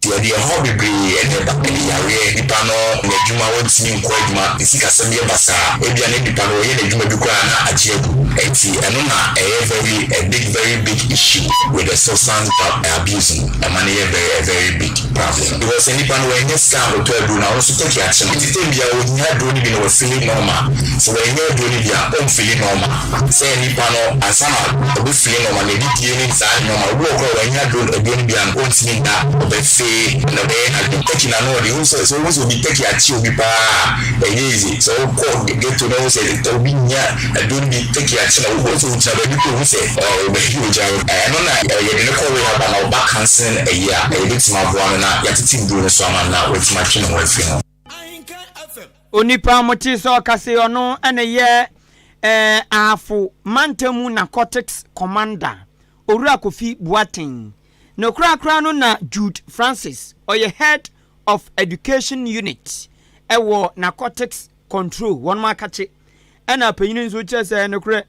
Yɛde ɛhaw bebree na ɛba, ɛde yareɛ, nipa no n'adwuma ɔntumi nkɔ adwuma, ne sikasɛm yɛ basaa, ebia na nipa no ɔyɛ n'adwuma bi koraa na agye agu, ɛnti ɛno na ɛyɛ very a big very big issue with the substance abuse no, ɛma no yɛ very a very big problem because sɛ nipa no wannya sika ankɔtɔ aduro no a ɔno nso turkey akye no, nti time biara ɔhia aduro no bi na wafeeli normal, sɛ wannya aduro no bi a ɔnfeeli normal, sɛ nipa no ansa na ɔbɛfeeli normal n'adidie ne saa nnoɔma, obi wɔ hɔ koraa a wannya aduro aduro no bi a ɔntumi nna, ɔbɛfee na ɔbɛyɛ n'adwene. Turkey na ano ɔde, wohu sɛ sɛ wohu sɛ obi turkey akye obi paa a, ɛnyɛ easy. Sɛ wokɔ ghetto na wohu sɛ obi nya aduro no bi turkey akye no, wohu sɛ ogyina baabi koraa ohu sɛ ɔbɛhye ogya. Ɛno na yɛde no kɔ rehab anaa ɔba counselling ayi a, yɛbɛtumi aboa no na yɛatete nnuro no so ama no na watumi atwe ne ho afiri ho. Onipa a motee sɛ ɔka sei, ɔno na ɛyɛ Ahafo Mantam mu Narcotics Commander, Owura Kofi Boateng. Ne korakora no na Jude Francis, ɔyɛ Head of Education Unit wɔ Narcotics Control, wɔnom akakye. Ɛna panyin nso kyerɛ sɛ nokorɛ,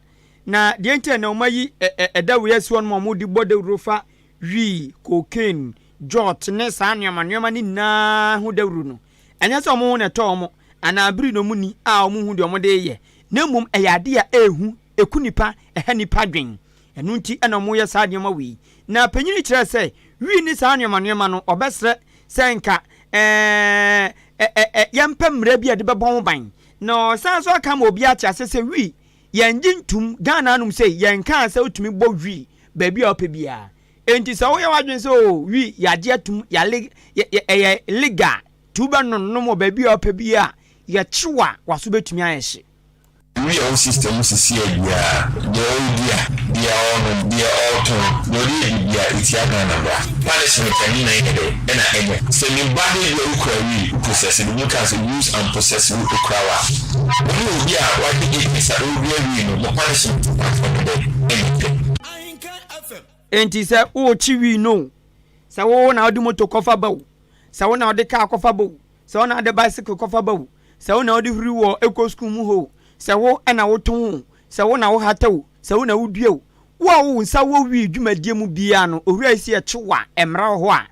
na deɛ nti a na wɔayi ɛda wei asi hɔ nom a wɔde bɔ dawuro fa wii, cocaine, jot ne saa nneɛma nneɛma no nyinaa ho dawuro no, ɛnyɛ sɛ wɔn ho na ɛtɔ wɔn anaa bere na wɔn ni a wɔn hu deɛ wɔde reyɛ, na mmom ɛyɛ ade a ɛrehu, ɛku nipa, ɛha nipa dwen. Ɛno nti na wɔyɛ saa nneɛma wei. Na panyin kyerɛɛ sɛ wii ne saa nneɛma nneɛma no, ɔbɛsrɛ sɛ nka ɛɛ ɛ yɛmpɛ mmara bi a ɛde bɛbɔ ho ban. Na ɔsan nso aka ma obi ate ase sɛ wii yɛngye ntum, Ghana anom sei yɛnkaa sɛ wotumi bɔ wii baabi a wopɛ biara. Enti sɛ woyɛ w'adwene sɛ oo wii yɛagye atum, yɛale ɛyɛ legal, nti wobɛnonom wɔ baabi a wopɛ biara a, yɛkye wo a, w'aso bɛtumi ayɛ hye. Wi a wo system mu sisi a biara, deɛ ɔredi a, deɛ ɔrenom, deɛ ɔretɔn, deɛ ɔde yɛ biribiara, ɛtia Ghana mmara. Punishment a ne nyinaa yɛ dɛ ɛna ɛnyɛ. Sɛ me ba de bia wo kura wii, wo possess, de mu kaa sɛ use and possess wo kura wa. Wo ne obi a wagye acres a ɔredua wii no, mo punishment kwan no dɛ ɛnyɛ pɛ. Enti sɛ worekye wii no o, sɛ wo na wode moto kɔfa ba o, sɛ wo na wode kaa kɔfa ba o, sɛ wo na wode bicycle kɔfa ba o, sɛ wo na wode huri wɔ kɔ sukuu mu hɔ o, sɛ wo na wotɔn o, sɛ wo na wohata o, sɛ wo na wodua o, wo a wo nsa wɔ wii dwumadie mu biara no, owura yi sɛ yɛkye wo a, mmara wɔ hɔ a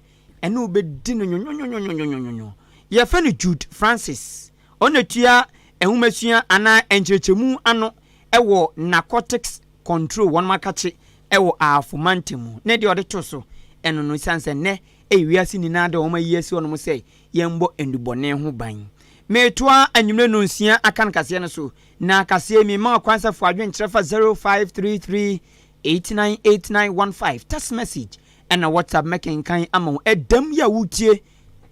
ɛne wo bɛdi no nwonwonwonwonwonwonwo. Yɛfrɛ no Jude Francis. Ɔno na ɔtua nwomasua anaa nkyerɛkyerɛmu ano wɔ Narcotics Control wɔn akakye wɔ Ahafo mantam mu. Ne deɛ ɔde to so ɛno no, ɛsiane sɛ nnɛ ɛyɛ wiase nyinaa de wɔn ayi asi hɔnom sɛ yɛmbɔ nnubɔne ho ban. Metoa anwummerɛ nonsia aka no kaseɛ no so, na kaseɛ yi mema wo kwan sɛ fa adwenkyerɛ fa 0533 898915 text message ɛna WhatsApp mɛkenkan ama wo. Ɛdam yi a wotie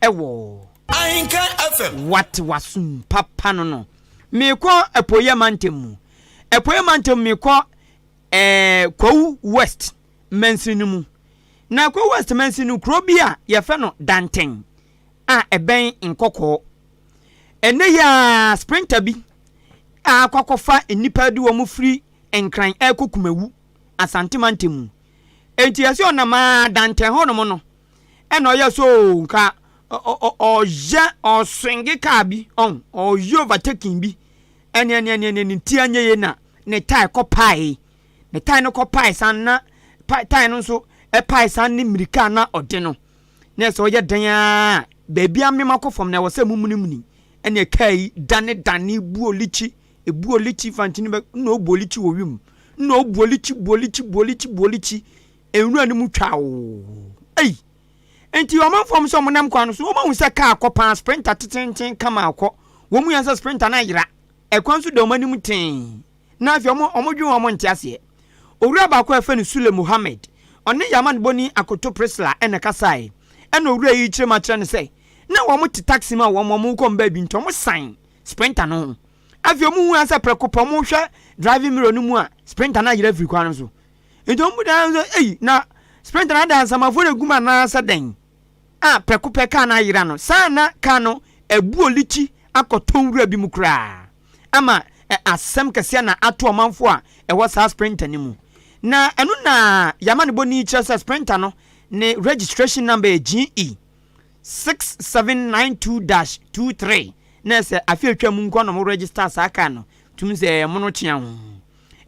ɛwɔ Ahenkan FM. Wate w'asom papa no no. Mekɔ Apueeɛ mantam mu. Apueeɛ mantam mekɔ ɛɛ Kwawu West mansini no mu. Na Kwawu West mansini no kuro bi a yɛfrɛ no Danten a ɛbɛn Nkɔkɔɔ. Ɛnnɛ yi ara sprinter bi a akɔ akɔfa nnipa de wɔn firi Nkran ɛrekɔ Kumawu, Asante mantam mu. Enti yɛsɛ ɔnam ara Danten hɔnom no ɛna ɔyɛ so oo nka ɔyɛ ɔswinge kaa bi ɔn ɔyɛ overtaking bi ɛne ɛne ɛne ɛne ne ti anyɛ yie na ne tae kɔ pae ne tae no kɔ pae san na tae no nso ɛpae san ne mmirika na ɔde no na ɛsɛ ɔyɛ dan a baabi amema kɔ fam na ɛwɔ sɛ mumunimuni ɛne kaa yi dane dane bu olikyi ebu olikyi fantini bɛ na obu olikyi wɔ wim na obu olikyi bu olikyi bu olikyi bu olikyi Nwura no mu twa oo. Ei! Enti ɔmanfoɔ mo sɛ wɔnam kwan no so, wɔahu sɛ kaa kɔ paa, sprinter tetenten kama akɔ. Wɔn mu yɛn sɛ sprinter no ayera. Ɛkwan nso da wɔn anim tee. Na afei wɔn wɔn dwen wɔn nte aseɛ. Owura baako a yɛfrɛ no Sule Mohammed, ɔne Yamanbɔni Akoto Priscilla na ɛkasaeɛ. Ɛna owura yi rekyerɛ mu akyerɛ no sɛ, na wɔn te taxi mu a wɔn wɔn rekɔ baabi nti wɔn san sprinter no ho. Afei wɔn hu ara sɛ prɛko pɛ wɔn hwɛ driving mirror no mu a sprinter no ayera afiri kwan no so. Nti wɔn bu dan sɛ, ei na sprinter no ada nsamanfoɔ na egu mu anaasɛ dɛn? A prɛko pɛ kaa no ayera no, saa na kaa no abu olikyi akɔtɔ nwura bi mu koraa ama asɛm kɛseɛ na ato ɔmanfoɔ a ɛwɔ saa sprinter no mu. Na ɛno na y'amanebɔni kyerɛ sɛ sprinter no ne registration number yɛ GE 6792-23 na ɛsɛ afe atwa mu nko na wɔn register saa kaa no tumi sɛ ɛyɛ mono kyea ho.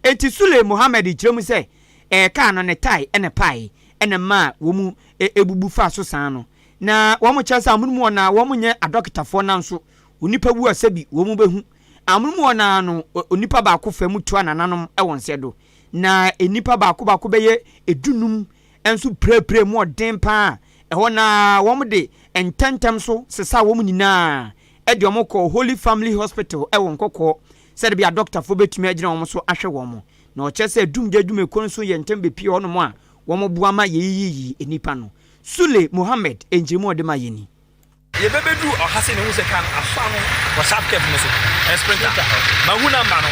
Enti Sule Mohammed kyerɛ mu sɛ ɛyɛ kaa no ne tae na ɛpae na ɛmaa wɔn bubu faa so saa no. Na wɔn kyerɛ sɛ amonom hɔ no ara wɔn nyɛ adɔkotafoɔ nanso onipa wu a sɛbi wɔn bɛhu. Amonom hɔ no ara no onipa baako fa mu toa nananom wɔ nsɛ do. Na nnipa baako baako bɛyɛ dunum nso pirapira mu ɔden paa. Ɛhɔ no ara wɔn de ntɛntɛm so sesaa wɔn nyinaa de wɔn kɔɔ Holy Family Hospital wɔ Nkɔkɔɔ sɛdeɛ ɛbɛyɛ a dɔkotafoɔ bɛtumi agyina wɔn so ahwɛ wɔn. Na ɔkyerɛ sɛ dumgya adwumakuo no nso yɛ ntɛm bɛpue hɔnom a wɔboa ma yɛyiyiyi nnipa no. Sule Mohammed nkyerɛmu a ɔde ma yɛn ni. Yɛbɛbɛduru ɔha sei na ehu sɛ car no asɔ ano wɔ sharp curve no so, ɛyɛ sprinter. Mahu number no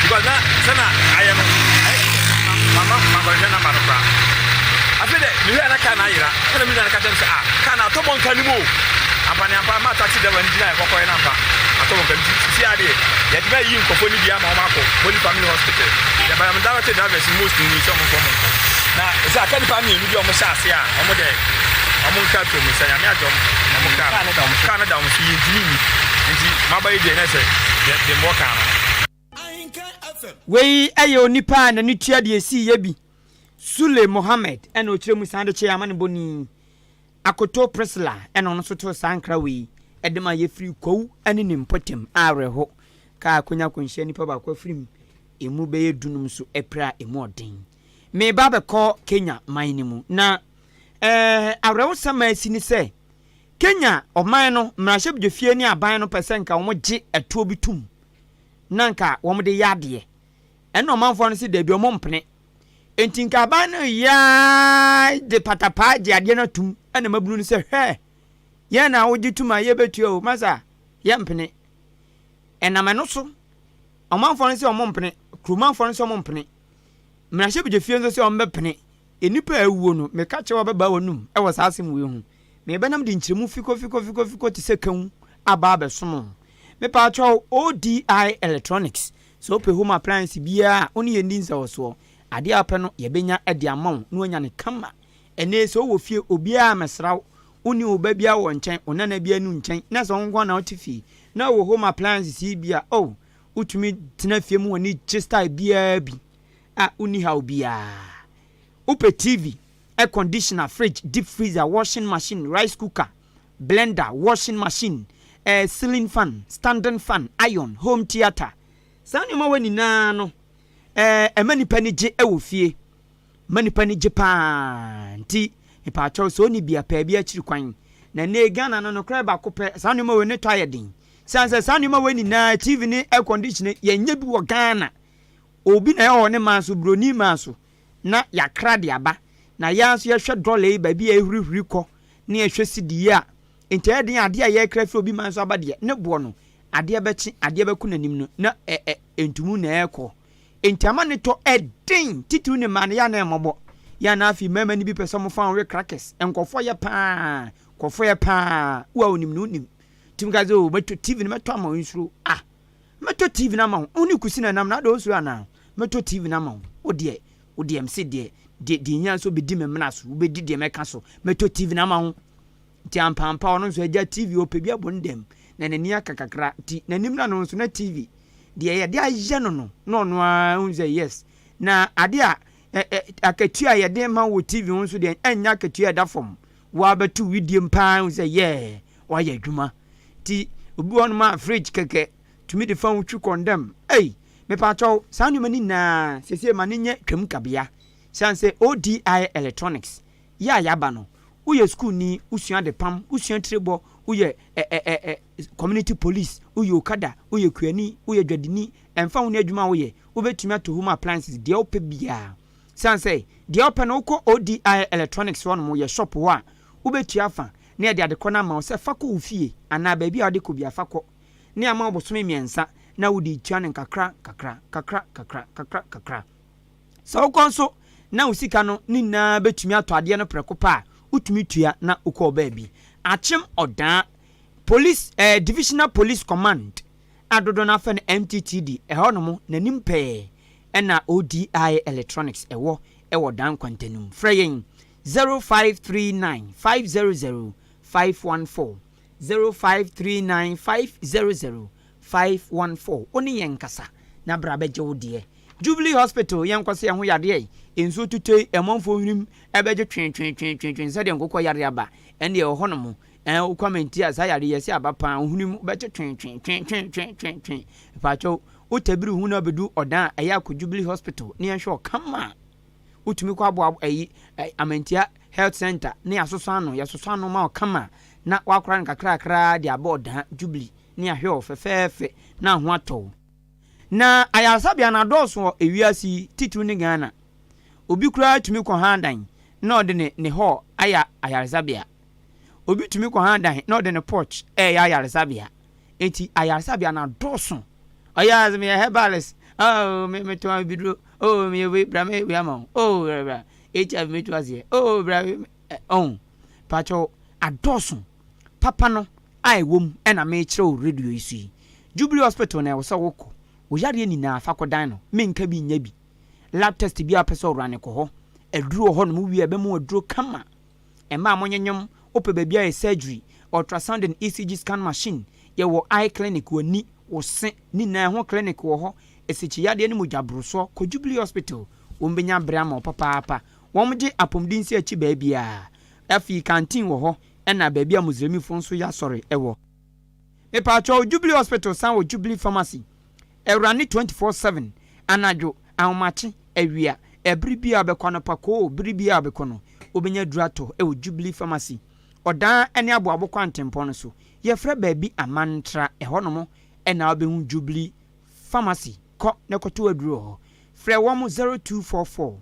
because na sɛ na ayɛ no ayɛ te sɛ mamma mankɔhwehwɛ number no koraa. Afei dɛ mehwɛɛ a na car no ayera ɛna me nua no ka kyerɛɛ me sɛ ah car no atɔ bɔnka no mu o. Ampa ne ampa maa taxi driver no gyinaeɛ kɔkɔeɛ no ampa atɔ bɔnka no nti seesei ara deɛ yɛatumi ayiyi nkurɔfoɔ no bi ama wɔn akɔ Holy Family Hospital. Yɛba yɛn direct drivers no most no ni sɛ wɔn mfa wɔn nkɔ. Na sɛ aka nnipa mmienu bi a wɔhyɛ ase a wɔn deɛ wɔn nkra tɔ mu sɛ Nyame agye wɔn wɔn kra no kaa no da wɔn so yɛntumi nni nti maba yi deɛ na ɛsɛ deɛ deɛ mewɔ kaa no. Wei yɛ onipa a n'ani tua deɛ ɛsiiɛ bi. Sule Mohammed na ɔkyerɛ mu san de kyɛɛ amanebɔni Akoto Priscilla na ɔno nso too saa nkra wei de ma yɛfiri Kwawu ne ne mpɔtam a awerɛho kaa akonya akwanhyia nipa baako afiri mu, emu bɛyɛ dunum nso apira a emu ɔden. Mereba abɛkɔ Kenya man no mu na eh, awerɛhosɛm a asi ne sɛ Kenya ɔman no mmarahyɛbdwafie ne aban no pɛ sɛ nka wɔn gye ɛtoɔ bi tom na nka wɔn de yɛ adeɛ. Ɛna ɔmanfoɔ no se daabi wɔn mpene. Enti nka aban no reyɛ ara de patapaa gye adeɛ no atum ɛna mmabunu no sɛ hwɛ yɛn na wogye tum a yɛbɛtua o masa yɛmpene. Ɛnam ɛno so ɔmanfoɔ no sɛ wɔn mpene, kuromanfoɔ no sɛ wɔn mpene, mmarahyɛbadwafie nso sɛ wɔn bɛpene. Nnipa a awuo no meka kyerɛ wɔbɛbaa wɔnum wɔ saa asɛm wei ho. Merebɛnam de nkyerɛmu fikofikofikofikɔ te sɛ kawu aba abɛsom wo. Mepaakyɛw ODI Electronics Sɛ wopɛ home appliance biara a, wo ne yɛn nni nsawɔsoɔ. Adeɛ a wopɛ no, yɛbɛnya de ama wo na woanya no kama. Ɛnnɛ yi, sɛ wowɔ fie, obiara mmɛsra wo, wonni wo ba biara wɔ nkyɛn, wo nana biara nni wo nkyɛn, na sɛ wo nko ara na wote fie, na wowɔ home appliances yi bi a, oh, wotumi tena fie ma w'ani gye style biara bi a wonni haw biara. Wopɛ TV, air conditioner, fridge, deep freezer, washing machine, rice cooker, blender, washing machine, eh, ceiling fan, standing fan, iron, home theatre. Saa nneɛma wɔ nyinaa no, eh, ɛma nipa ni gye wɔ fie. Ma nipa ni gye paa. Nti, mepaakyɛw sɛ ɔni bia pɛɛ bi akyiri kwan. Na nnɛ Ghana no nokorɛ baako pɛ, saa nneɛma wɔ ne tɔ ayɛ den. Siane sɛ saa nneɛma wɔ nyinaa, TV ne air condition, yɛnyɛ bi wɔ Ghana. Obi na ɛwɔ ne man so, broni man so, na yɛakra de aba. Na yɛn ara nso yɛhwɛ dɔla yi baabi a ɛrehurihuri kɔ ne yɛhwɛ sidi yi a, nti ɛyɛ den adeɛ a yɛrekra firi obi man so aba deɛ, ne boɔ no, adeɛ bɛkye, adeɛ bɛko n'anim no, na ɛ ɛ ntumu na ɛrekɔ. Nti ama ne tɔ ɛden, titiriw ne mmaa no, yɛ a na ɛmmɔbɔ. Yɛ a na afei mmarima no bi pɛ sɛ wɔfa wɔn we crackers, nkurɔfoɔ yɛ paa, nkurɔfoɔ yɛ paa, wo a wonim no wonim. Tumi ka sɛ, oh, mɛtɔ TV no mɛtɔ ama wo nsuro. Ah, Mɛtɔ TV no ama wo. Wo ne Kusi na ɛnam no, adɛn wosuro anaa? Mɛtɔ TV no ama wo. Wo deɛ, wo deɛ, mese deɛ, deɛ, deɛ ehia nso bɛdi me mmara so, wobɛdi deɛ mɛka so. Mɛtɔ TV no ama wo. Nti ampaampa ɔno nso agya TV, ɔpɛ bi abɔ ne dam, na n'ani aka kakra. Nti n'anim na no nso na TV, deɛ yɛde ayɛ no no, na ɔno ara hu sɛ yes. Na adeɛ a, ɛ, ɛ, akatua a yɛde ma wɔ TV ho nso deɛ, ɛnyɛ akatua a ɛda fam. Woabɛto widiem paa hu sɛ yeah, woayɛ adwuma. Nti obi wɔ hɔnom a fridge kɛkɛ tumi de fa ho twi kɔndɛm. Ei! Mepaakyɛw, saa nneɛma no nyinaa seesei ma no nyɛ twam kabea. Esiane sɛ ODI Electronics yɛ a yɛaba no, woyɛ sukuuni, wosua adepam, wosua tirebɔ, woyɛ ɛ ɛ ɛ ɛ community police, woyɛ okada, woyɛ kuani, woyɛ dwadini, ɛmfa ho ne adwuma a woyɛ, wobɛtumi atɔ home appliances deɛ wopɛ biara. Sane sɛ deɛ wopɛ no wokɔ ODI Electronics hɔ nom yɛ shop hɔ a, wobɛtua afa na yɛde adekorɔ no ama wo sɛ fa kɔ wo fie anaa baabi a wode kɔ biara fa kɔ na yɛama wo bosome mmiɛnsa na wode retua no nkakra nkakra, nkakra nkakra, nkakra nkakra. Sɛ wokɔ nso na wo sika no ne nyinaa bɛtumi atɔ adeɛ no prɛko pɛ a, wotumi tua na wokɔ wo baabi. Akyem Ɔdaa Police eh, Divisional Police Command a dodoɔ no ara frɛ no MTTD, ɛhɔ nom n'anim pɛɛ ɛna ODI Electronics ɛwɔ ɛwɔ Dan Nkwanta no mu. Frɛ yɛn 0539 500 514, 0539 500 514. Wo ne yɛn nkasa na bra bɛgye wo deɛ. Jubilee Hospital, yɛnkɔ sɛ yɛn ho yadeɛ yi, nsuo tutɔ yi, ɛmɔnfoɔ hwenem ɛbɛgye tweetweetweetwee sɛdeɛ nkokɔ yareɛ aba, ɛndeɛ ɛwɔ hɔ nom, ɛɛ wokɔ Amanti a saa yareɛ yi yɛse aba paa, wo hwenem bɛgye tweetweetweetweetwee, mpakyɛw wo tabiri ho na wobɛdu ɔdan a ɛyɛ akɔ Jubilee Hospital na yɛnhwɛ wo kama, wotumi kɔ aboa ɛyi Amantia Health Center na yɛasosɔ ano, yɛsosɔ ano ma wo kama na woakora no kakrakra de aba ɔdan Jubilee na yɛahwɛ wo fɛfɛɛfɛ na ho atɔ wo. Na ayaresabea no adɔɔso wɔ ewiase yi, titiriw ne Ghana. Obi koraa tumi kɔhan dan na ɔde ne ne hall ayɛ ayaresabea. Obi tumi kɔhan dan na ɔde ne porch reyɛ ayaresabea. Enti ayaresabea no adɔɔso. Ɔyɛ a sɛ meyɛ herbalist, oh, me metɔn abibiduro, oh, meyɛ wei, bra mɛyɛ wei ama wo, oh, bra bra, HIV metu aseɛ, oh, bra, oh, pakyɛw, adɔɔso. Papa no a ɛwɔ mu na merekyerɛ wo radio yi so yi. Jubilee Hospital na ɛwɔ sɛ wokɔ. Wo yareɛ nyinaa fa kɔdan no. Menka bi nnya bi. Lab test biara a wopɛ sɛ worane kɔ hɔ. Aduro wɔ hɔnom, wowie a ɛbɛma wo aduro kama. Mmaa a monyenyem, wopɛ baabi ayɛ surgery, ultrasound and ECG scan machine, yɛwɔ eye clinic, w'ani, wo se, ne nyinaa ɛho clinic wɔ hɔ. Asikyiyadeɛ ne mogyaborosoɔ, kɔ Jubilee Hospital. Wɔbɛnya berɛ ama wo papaapa. Wɔgye apɔmuden si akyi baabiara. Afei canteen wɔ hɔ. Ɛna baabi a Muslimifo nso yɛ asɔre wɔ. Mepaakyɛw, Jubilee Hospital san wɔ Jubilee Pharmacy. Ɛwura ne 24/7, anadwo, ahomakye, awia, ɛbere biara a wobɛkɔ, anɔpa koo, bere biara a wobɛkɔ no, wobɛnya aduru atɔ wɔ Jubilee Pharmacy. Ɔdan ne Aboabo kwantempɔn no so. Yɛfrɛ baabi Amantra, ɛhɔnom na wobɛhu Jubilee Pharmacy. Kɔ na kɔtɔ aduru wɔ hɔ. Frɛ wɔn 0244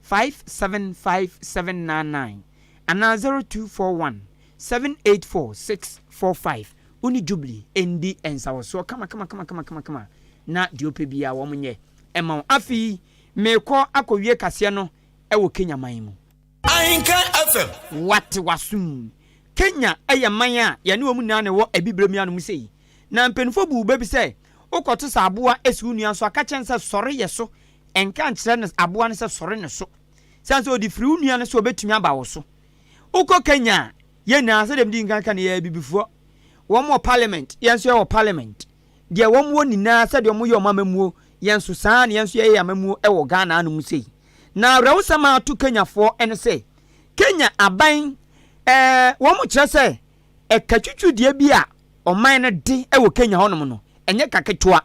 575 799. Anaa 0241 784 645 Wo ne Jubilee ndi nsawɔsoɔ kamakamakamakama na deɛ wopɛ biara wɔn nyɛ mma wo. Afei merekɔ akɔwie kaseɛ no wɔ Kenya man mu. Ahenkan FM. Wate w'asom. Kenya yɛ man a yɛne wɔn nyinaa na ɛwɔ Abibirem yi anom sei. Na mpanimfoɔ bu wo bɛ bi sɛ, wokɔto sɛ aboa si wo nua so a, ka kyerɛ no sɛ sɔre yɛ so. Nka nkyerɛ no aboa no sɛ sɔre ne so. Sane sɛ ɔde firi wo nua no so ɔbɛtumi aba wo so. Wokɔ Kenya a, yɛn nyinaa sɛdeɛ medi nkan ka no yɛyɛ abibifoɔ. Wɔn wɔ parliament, yɛn nso yɛwɔ parliament. Deɛ wɔn wɔ nyinaa sɛdeɛ wɔn yɛ wɔn amammuo, yɛn nso saa na yɛn nso yɛyɛ amammuo wɔ Ghana anom sei. Na awerɛhosɛm a ato Kenyafoɔ ne sɛ, Kenya aban ɛɛ wɔn kyerɛ sɛ ɛka twitwideɛ bi a ɔman no de wɔ Kenya hɔnom no, ɛnyɛ ka ketewa.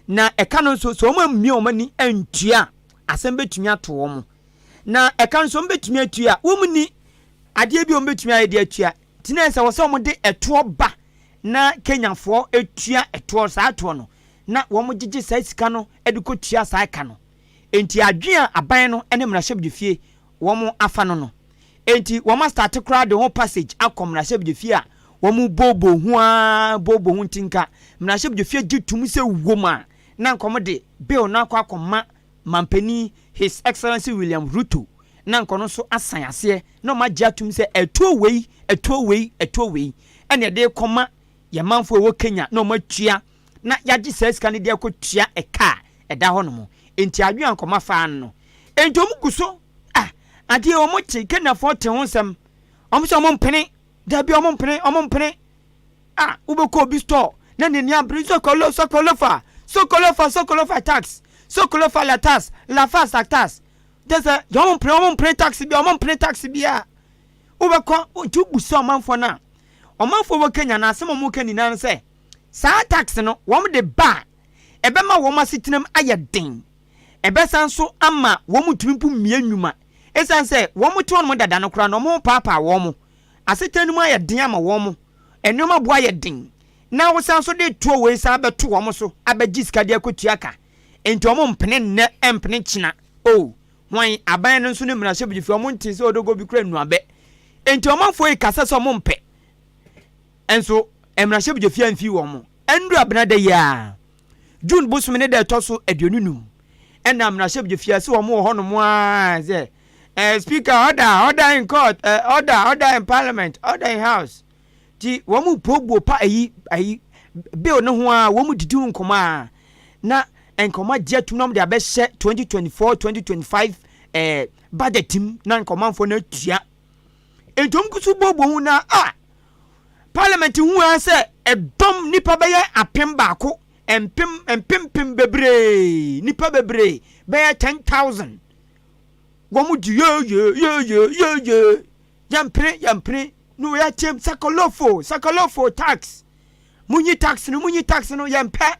Na ɛka no nso, sɛ wɔn ammia wɔn ani antua a, asɛm bɛtumi ato wɔn. Na ɛka nso wɔn bɛtumi atua a, wɔn nni adeɛ bi a wɔn bɛtumi ayɛ de atua. Nti na ɛsɛ wɔ sɛ wɔn de ɛtoɔ ba na Kenyafoɔ tua ɛtoɔ, saa ɛtoɔ no, na wɔn gyegye saa sika no de kɔ tua saa ɛka no. Nti adwene a aban no ne mmarahyɛbdwafie wɔn afa no no. Enti wɔn astate koraa de ho passage akɔ mmarahyɛbdwafie a wɔn booboo ho ara booboo ho nti nka mmarahyɛbdwafie gye tom sɛ wom a na nka wɔn de bill no akɔ akɔma manpanin His Excellency William Ruto na nka ɔno nso asan aseɛ na wɔn agye atom sɛ ɛtoɔ wei ɛtoɔ wei ɛtoɔ wei ɛna ɛde rekɔma yɛn manfoɔ ɛwɔ Kenya na wɔn atua na yɛagye saa sika no de akɔtua ɛka a ɛda hɔ nom. Enti adwene a nkɔma faa no no enti wɔn gu so ah adeɛ wɔn te Kenyafoɔ te ho nsɛm wɔn sɛ wɔn mpene dabi wɔn mpene wɔn mpene ah wobɛkɔ obi store na n'ani abere sokolo sokolofa sokolofa sokolofa tax sokolofa la tax la fa sa tax kyɛ sɛ wɔn mpene wɔn mpene tax bi wɔn mpene tax bi a wobɛkɔ nti wobusa ɔmanfoɔ no a ɔmanfoɔ wɔ Kenya na asɛm a wɔn ka nyinaa no sɛ saa tax no wɔn de ba a ɛbɛma wɔn asetenam ayɛ den Ɛbɛsan nso ama wɔntumi mpo mmue nnwuma esiane sɛ wɔte hɔnom dada no koraa no, wɔn ho paapaa wɔn. Asetena no mu ayɛ den ama wɔn. Nneɛma boa yɛ den na wosan so de toɔ wei san bɛto wɔn so abɛgye sika de akɔtua ka. Enti wɔn mpene nnɛ mpene kyena. O, hwan aban no nso ne mmarahyɛbadwafie wɔn nte sɛ odogo bi kura nnuabɛ. Enti ɔmanfoɔ yi kasa sɛ wɔn mpɛ. Nso mmarahyɛbadwafie amfi wɔn. Ɛnduru abena da yi ara, June bosome ne da ɛtɔ so 25, ɛna mmarahyɛbadwafie ase wɔn wɔ hɔnom ara sɛ eh, speaker order, order in court, eh, order, order in parliament, order in house. Ti wɔn puobuo pa ayi ayi bill no ho a wɔn didi ho nkɔmɔ a na nkɔmɔ agye atum na wɔn de abɛhyɛ 2024 2025 eh, budget mu na nkɔmanfoɔ no atua. Nti wɔn kusu buobuo ho na a parliament hu ara sɛ ɛdɔm nipa bɛyɛ 1000, mpem mpempem bebree, nipa bebree bɛyɛ 10,000 wɔn di yeyeyeyeye, yɛmpene, yɛmpene no, yɛkyɛm sakolofo, sakolofo tax, munyi tax no, munyi tax no, yɛmpɛ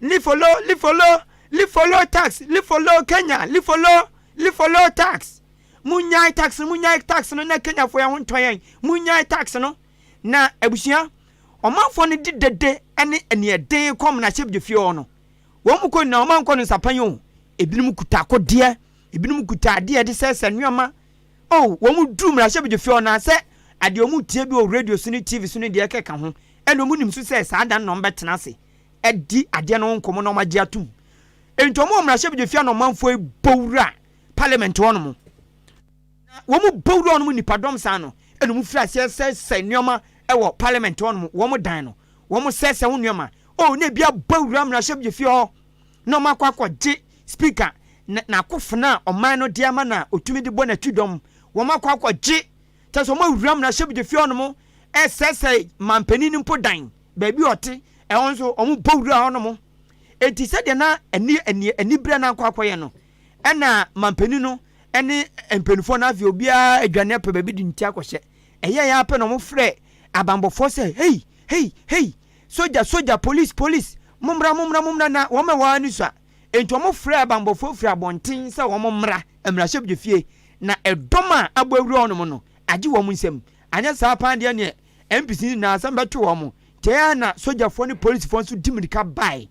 lifolo, lifolo, lifolo tax, lifolo Kenya, lifolo, lifolo tax, munyae tax no, munyae tax no na Kenyafoɔ yɛn ho ntɔ yɛn, munyae tax no. Na abusua, ɔmanfoɔ no di dede ne aniɛden kɔ mmarahyɛbadwafie hɔ no, wɔn mu kɔ nyinaa wɔn ankɔ no nsapan o. Ebinom kuta akodeɛ, ebinom kuta adeɛ a yɛde sɛsɛ nneɛma o. Wɔn mu duru mmarahyɛbadwafie hɔ na sɛ adeɛ wɔn tie bi wɔ radio so ne TV so ne deɛ ɛkeka ho, ɛna wɔn nim so sɛ saa da no na wɔn bɛtena ase adi adeɛ no ho nkɔmmɔ na wɔn agye atum. Enti wɔn wɔ mmarahyɛbadwafie a na ɔmanfoɔ yi bɔ wura parliament hɔ nom. Na wɔn bɔ wura hɔ nom nipadɔm saa no, ɛna wɔn firi aseɛ sɛsɛ nneɛma wɔ parliament hɔ nom, wɔn dan no, wɔn sɛsɛ ho nneɛma. Oh, na ebi abɔ wura mmarahyɛbadwafie hɔ na wɔn akɔ akɔgye speaker na n'akofena a ɔman no de ama na otumi de bɔ n'akyi dɔm. Wɔn akɔ akɔgye, kyɛ sɛ wɔn awura mmarahyɛbadwafie hɔ nom ɛsɛsɛ mampanin no mpo dan, baabi ɔte, ɛhɔ nso wɔn bɔ wura hɔ nom. Enti sɛdeɛ na ani ani anibere na akɔ akɔyɛ no, ɛna mampanin no ne mpanimfoɔ no afei obiara adwane apɛ baabi de ne ti akɔhyɛ. Ɛyɛ yɛ apɛ na wɔfrɛ abanbɔfoɔ sɛ hei hei hei, sogya sogya, police police, mommra mommra mommra, na wɔn a wɔn ani sua. Enti wɔfrɛ abanbɔfoɔ firi abɔnten sɛ wɔn mmra mmarahyɛbadwafie, na ɛdɔm a abɔ awura hɔnom no agye wɔn nsam. Anyɛ saa paa deɛ neɛ MPs no nyinaa asɛm bɛto wɔn. Kyɛɛ na sogyafoɔ ne polisifoɔ nso di mmirika bae.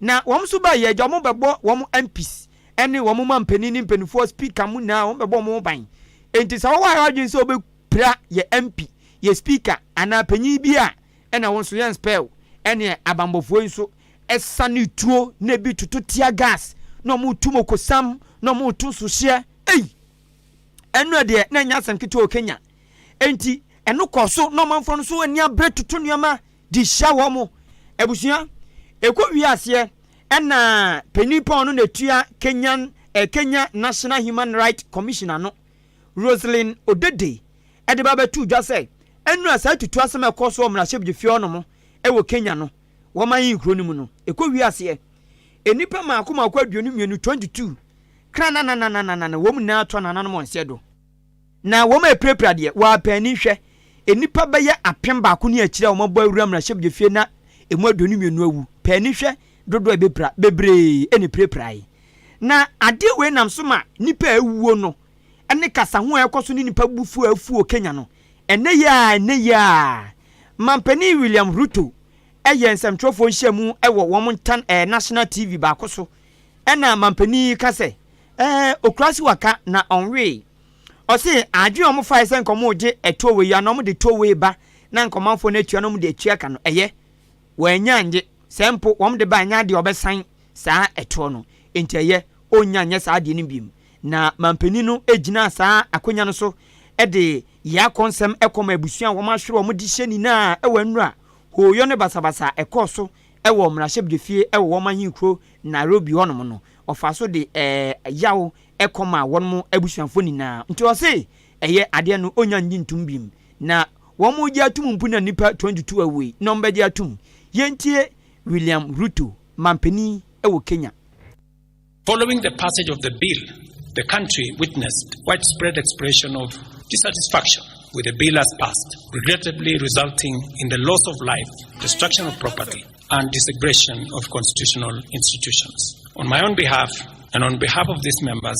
Na wɔn nso baeɛ agya wɔn bɛbɔ wɔn MPs ne wɔn mampanin ne mpanimfoɔ speaker mu nyinaa wɔn bɛbɔ wɔn ho ban. Enti sɛ wɔwɔ ayɛ adwene sɛ wɔbɛpira yɛ MP, yɛ speaker anaa panyin bi a, ɛna wɔn nso yɛn spell ɛne abanbɔfoɔ yi nso ɛsane tuo na ebi toto tear gas na wɔn retu mokosam na wɔn reto nsohyeɛ. Ei! Ɛno deɛ na ɛnyɛ asɛm ketewa wɔ Kenya. Enti ɛno kɔɔ so na ɔmanfoɔ no nso ani abere toto nneɛma de hyia wɔn mo. Abusua, ɛkɔ wie aseɛ ɛna panin pa ɔno na ɛtua Kenyan, eh, Kenya National Human Rights Commission ano, Roselyn Odede, ɛde ba bɛto dwa sɛ ɛnura saa tutu asɛm a ɛkɔ so wɔ mmarahyɛbadwafie hɔnom ɛwɔ Kenya no, wɔn ahenkuro no mu no, ɛkɔ wie aseɛ nnipa mmaako mmaako 22, 22, kra nananananana, wɔn nyinaa tɔ nananom wɔn nseɛ do. Na wɔn a ɛpirapira deɛ, wɔapɛ ani hwɛ. Nnipa bɛyɛ 1000 ne akyire a wɔabɔ awura mmarahyɛbadwafie na ɛmu 22 awu. Pɛ ani hwɛ dodoɔ a ɛbɛpira. Bebree na ɛpirapirae. Na adeɛ wei nam so ma nnipa a awuo no ne kasaho a ɛkɔ so ne nnipa abufuo a afu wɔ Kenya no. Ɛnnɛ yi ara, ɛnnɛ yi ara, Mampanin William Ruto yɛɛ nsɛmtwerɛfoɔ nhyiamu wɔ wɔn ntan ɛɛ National TV baako so. Ɛna mampanin yi ka sɛ, Ɛɛ, okura si waka na ɔnwee. Ɔse adwene a wɔfae sɛ nka wɔregye ɛtoɔ wei anaa wɔde toɔ wei ba na nka ɔmanfoɔ no atua na wɔde atua ka no, ɛyɛ. Wɔannya annye. Sɛ mpo wɔde ba a, ɛnyɛ adeɛ a wɔbɛsan saa ɛtoɔ no. Enti ɛyɛ, ɔnnya nyɛ saa adeɛ no bio. Na mampanin no gyinaa saa akonya no so de yea kɔ nsɛm kɔma abusua a wɔahwere wɔn dehyeɛ nyinaa wɔ nnura, hooyɔ ne basabasa a ɛkɔɔ so wɔ mmarahyɛbdwafie wɔ wɔn ahenkuro Nairobi hɔnom no. Ɔfaa so de yaw kɔmaa wɔn abusuafoɔ nyinaa. Nti ɔse ɛyɛ adeɛ no ɔnnya nnye ntom biom. Na wɔn gye atum mpo na nnipa 22 awui na wɔn bɛgye atum. Yɛntie William Ruto, mampanin wɔ Kenya. Following the passage of the bill, the country witnessed widespread expression of dissatisfaction with the bill as passed, regrettably resulting in the loss of life, destruction of property, and disintegration of constitutional institutions. On my own behalf, and on behalf of these members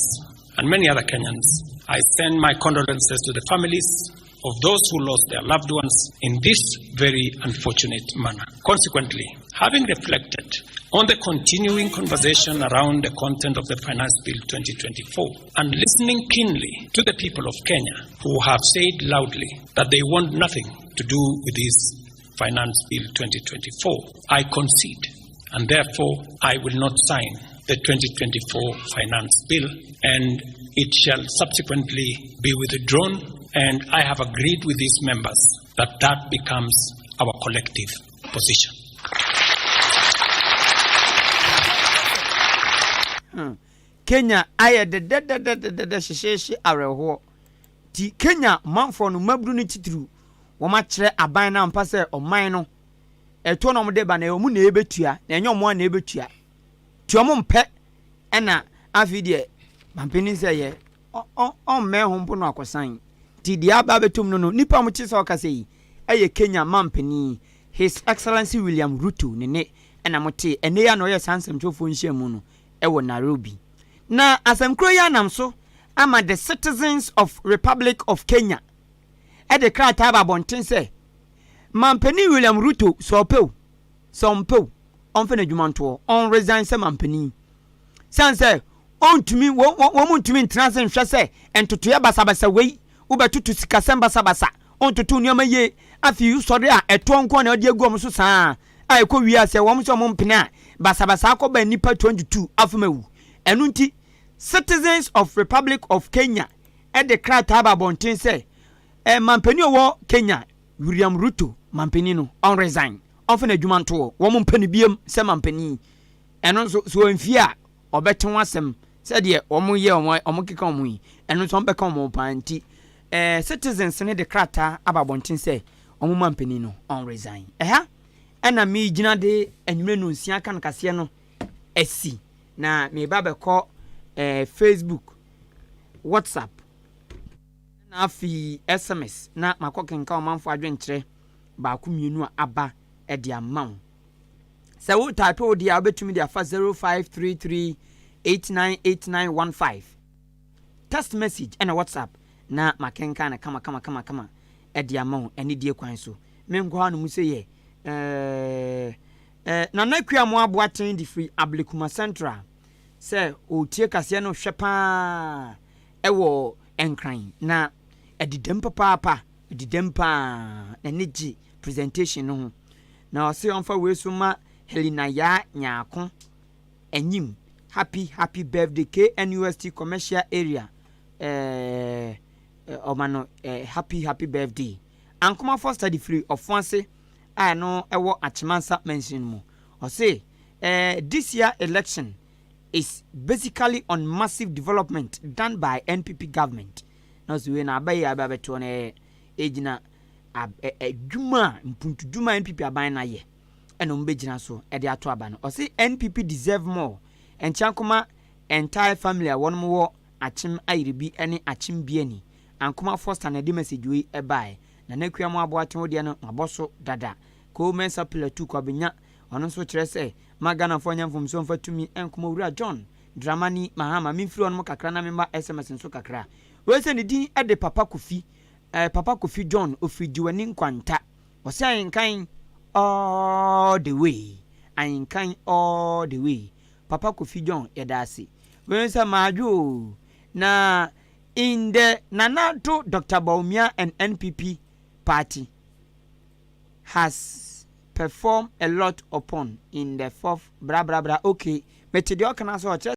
and many other Kenyans, I send my condolences to the families of those who lost their loved ones in this very unfortunate manner. Consequently, having reflected on the continuing conversation around the content of the Finance Bill 2024 and listening keenly to the people of Kenya who have said loudly that they want nothing to do with this Finance Bill 2024, I concede and therefore I will not sign the 2024 Finance Bill and it shall subsequently be withdrawn and I have agreed with these members that that becomes our collective position. Hmm. Kenya ayɛ dɛdɛdɛdɛdɛdɛ hyehyeehye awerɛhoɔ. Nti Kenya manfoɔ no mmabunu no titiriw wɔn akyerɛ aban no ampa sɛ ɔman no ɛtoɔ na wɔde ba na wɔn na ɛbɛtua na ɛnyɛ wɔn a na ɛbɛtua. Nti wɔn mpɛ ɛna afei deɛ mampanin sɛ yɛ ɔmmɛn ho mpo no akɔsan. Nti deɛ aba abɛtom no no nipa a wɔte sɛ ɔkasa yi ɛyɛ Kenya mampanin His Excellency William Ruto ne ne ɛna mote ɛnɛ yi a na ɔyɛ saa nsɛmtwerɛfoɔ nhyiamu no ɛwɔ Nairobi. Na asɛm koro yi anam so ama the citizens of Republic of Kenya ɛde krataa aba abɔnten sɛ mampanin William Ruto sɛ ɔpɛ o sɛ ɔmpɛ o ɔmfa n'adwuma ntoɔ ɔnresign sɛ mampanin sane sɛ ɔntumi wɔn wɔn ntumi ntena ase nhwɛ sɛ ntotoeɛ basabasa wei wobɛtoto sikasɛm basabasa ɔntoto nneɛma yie afei sɔre a ɛtoɔ nko na ɔde agu wɔn so saa a ɛkɔ wie asɛ wɔn sɛ wɔn mpene a basabasa akɔba nnipa 22 afom awu. Ɛno nti citizens of Republic of Kenya ɛde krataa ba abɔnten sɛ ɛ mampanin ɔwɔ Kenya William Ruto mampanin no ɔnresign ɔmfa n'adwuma ntoɔ wɔn mpɛ no biem sɛ mampanin. Ɛno nso so wɔmfie a ɔbɛte ho asɛm sɛdeɛ wɔn yɛ wɔn wɔn keka wɔn yi ɛno nso wɔn bɛka wɔn paa. Nti citizens ne de krataa aba abɔnten sɛ wɔn mampanin no ɔnresign. Ɛha ɛna mi gyina de anwummerɛ no nsia ka no kaseɛ no asi na meba bɛkɔ Facebook, WhatsApp na afei SMS na makɔ kenka ɔmanfo adwenkyerɛ baako mmienu a aba ɛde ama wo. Sɛ wo type wo deɛ a wobɛtumi de afa 0533 898915 text message ɛna WhatsApp na makenka no kama kama kama kama ɛde ama wo ɛne die kwan so. Menkɔ ha no mu sɛ yɛ Nana Kua mo aboaten de firi Ablekuma Central sɛ ɔretie kaseɛ no hwɛ paa ɛwɔ Nkran na ɛdedam papaapa ɛdedam paa n'ani gye presentation no ho na ɔse ɔmfa wei so ma Helena Yaa Nyaako anyim happy happy birthday KNUST commercial area ɔma no happy happy birthday. Ankoma Foster de firi Ɔfoase a ɛno ɛwɔ Akyemansa mansion mu ɔse this year election is basically on massive development done by NPP government na ɔsɛ wei na aba yi aba abɛtoɔ no ɛyɛ ɛgyina adwuma a mpuntudwuma a NPP aban no ayɛ ɛna wɔn bɛgyina so ɛde ato aba no. Ɔse NPP deserve more. Nkyɛnkoma entire family a wɔn wɔ Akyem Ayiribi ne Akyem Biani. Ankoma Foster na ɛde message wei ɛbaeɛ. Nana Akua mo aboaten wo deɛ no mabɔ so dada. Ko Mensa Pilatu Kwabenya ɔno nso kyerɛ sɛ ma Ghanafoɔ nyɛ mfomsoɔ mfa tumi nkɔmɔ Owura John Dramani Mahama. Memfiri hɔnom kakra na memma SMS nso kakra. Wei sɛ ne din de Papa Kofi Papa Kofi John ofiri Gyiwani Nkwanta. Ɔsɛ ahenkan all the way, ahenkan all the way. Papa Kofi John, yɛda ase. Wei sɛ maadwo o na in the Nana to Dr. Bawumia and NPP party has performed a lot upon in the fourth bra bra bra. Okay, mete deɛ ɔka no so ɔkyerɛ.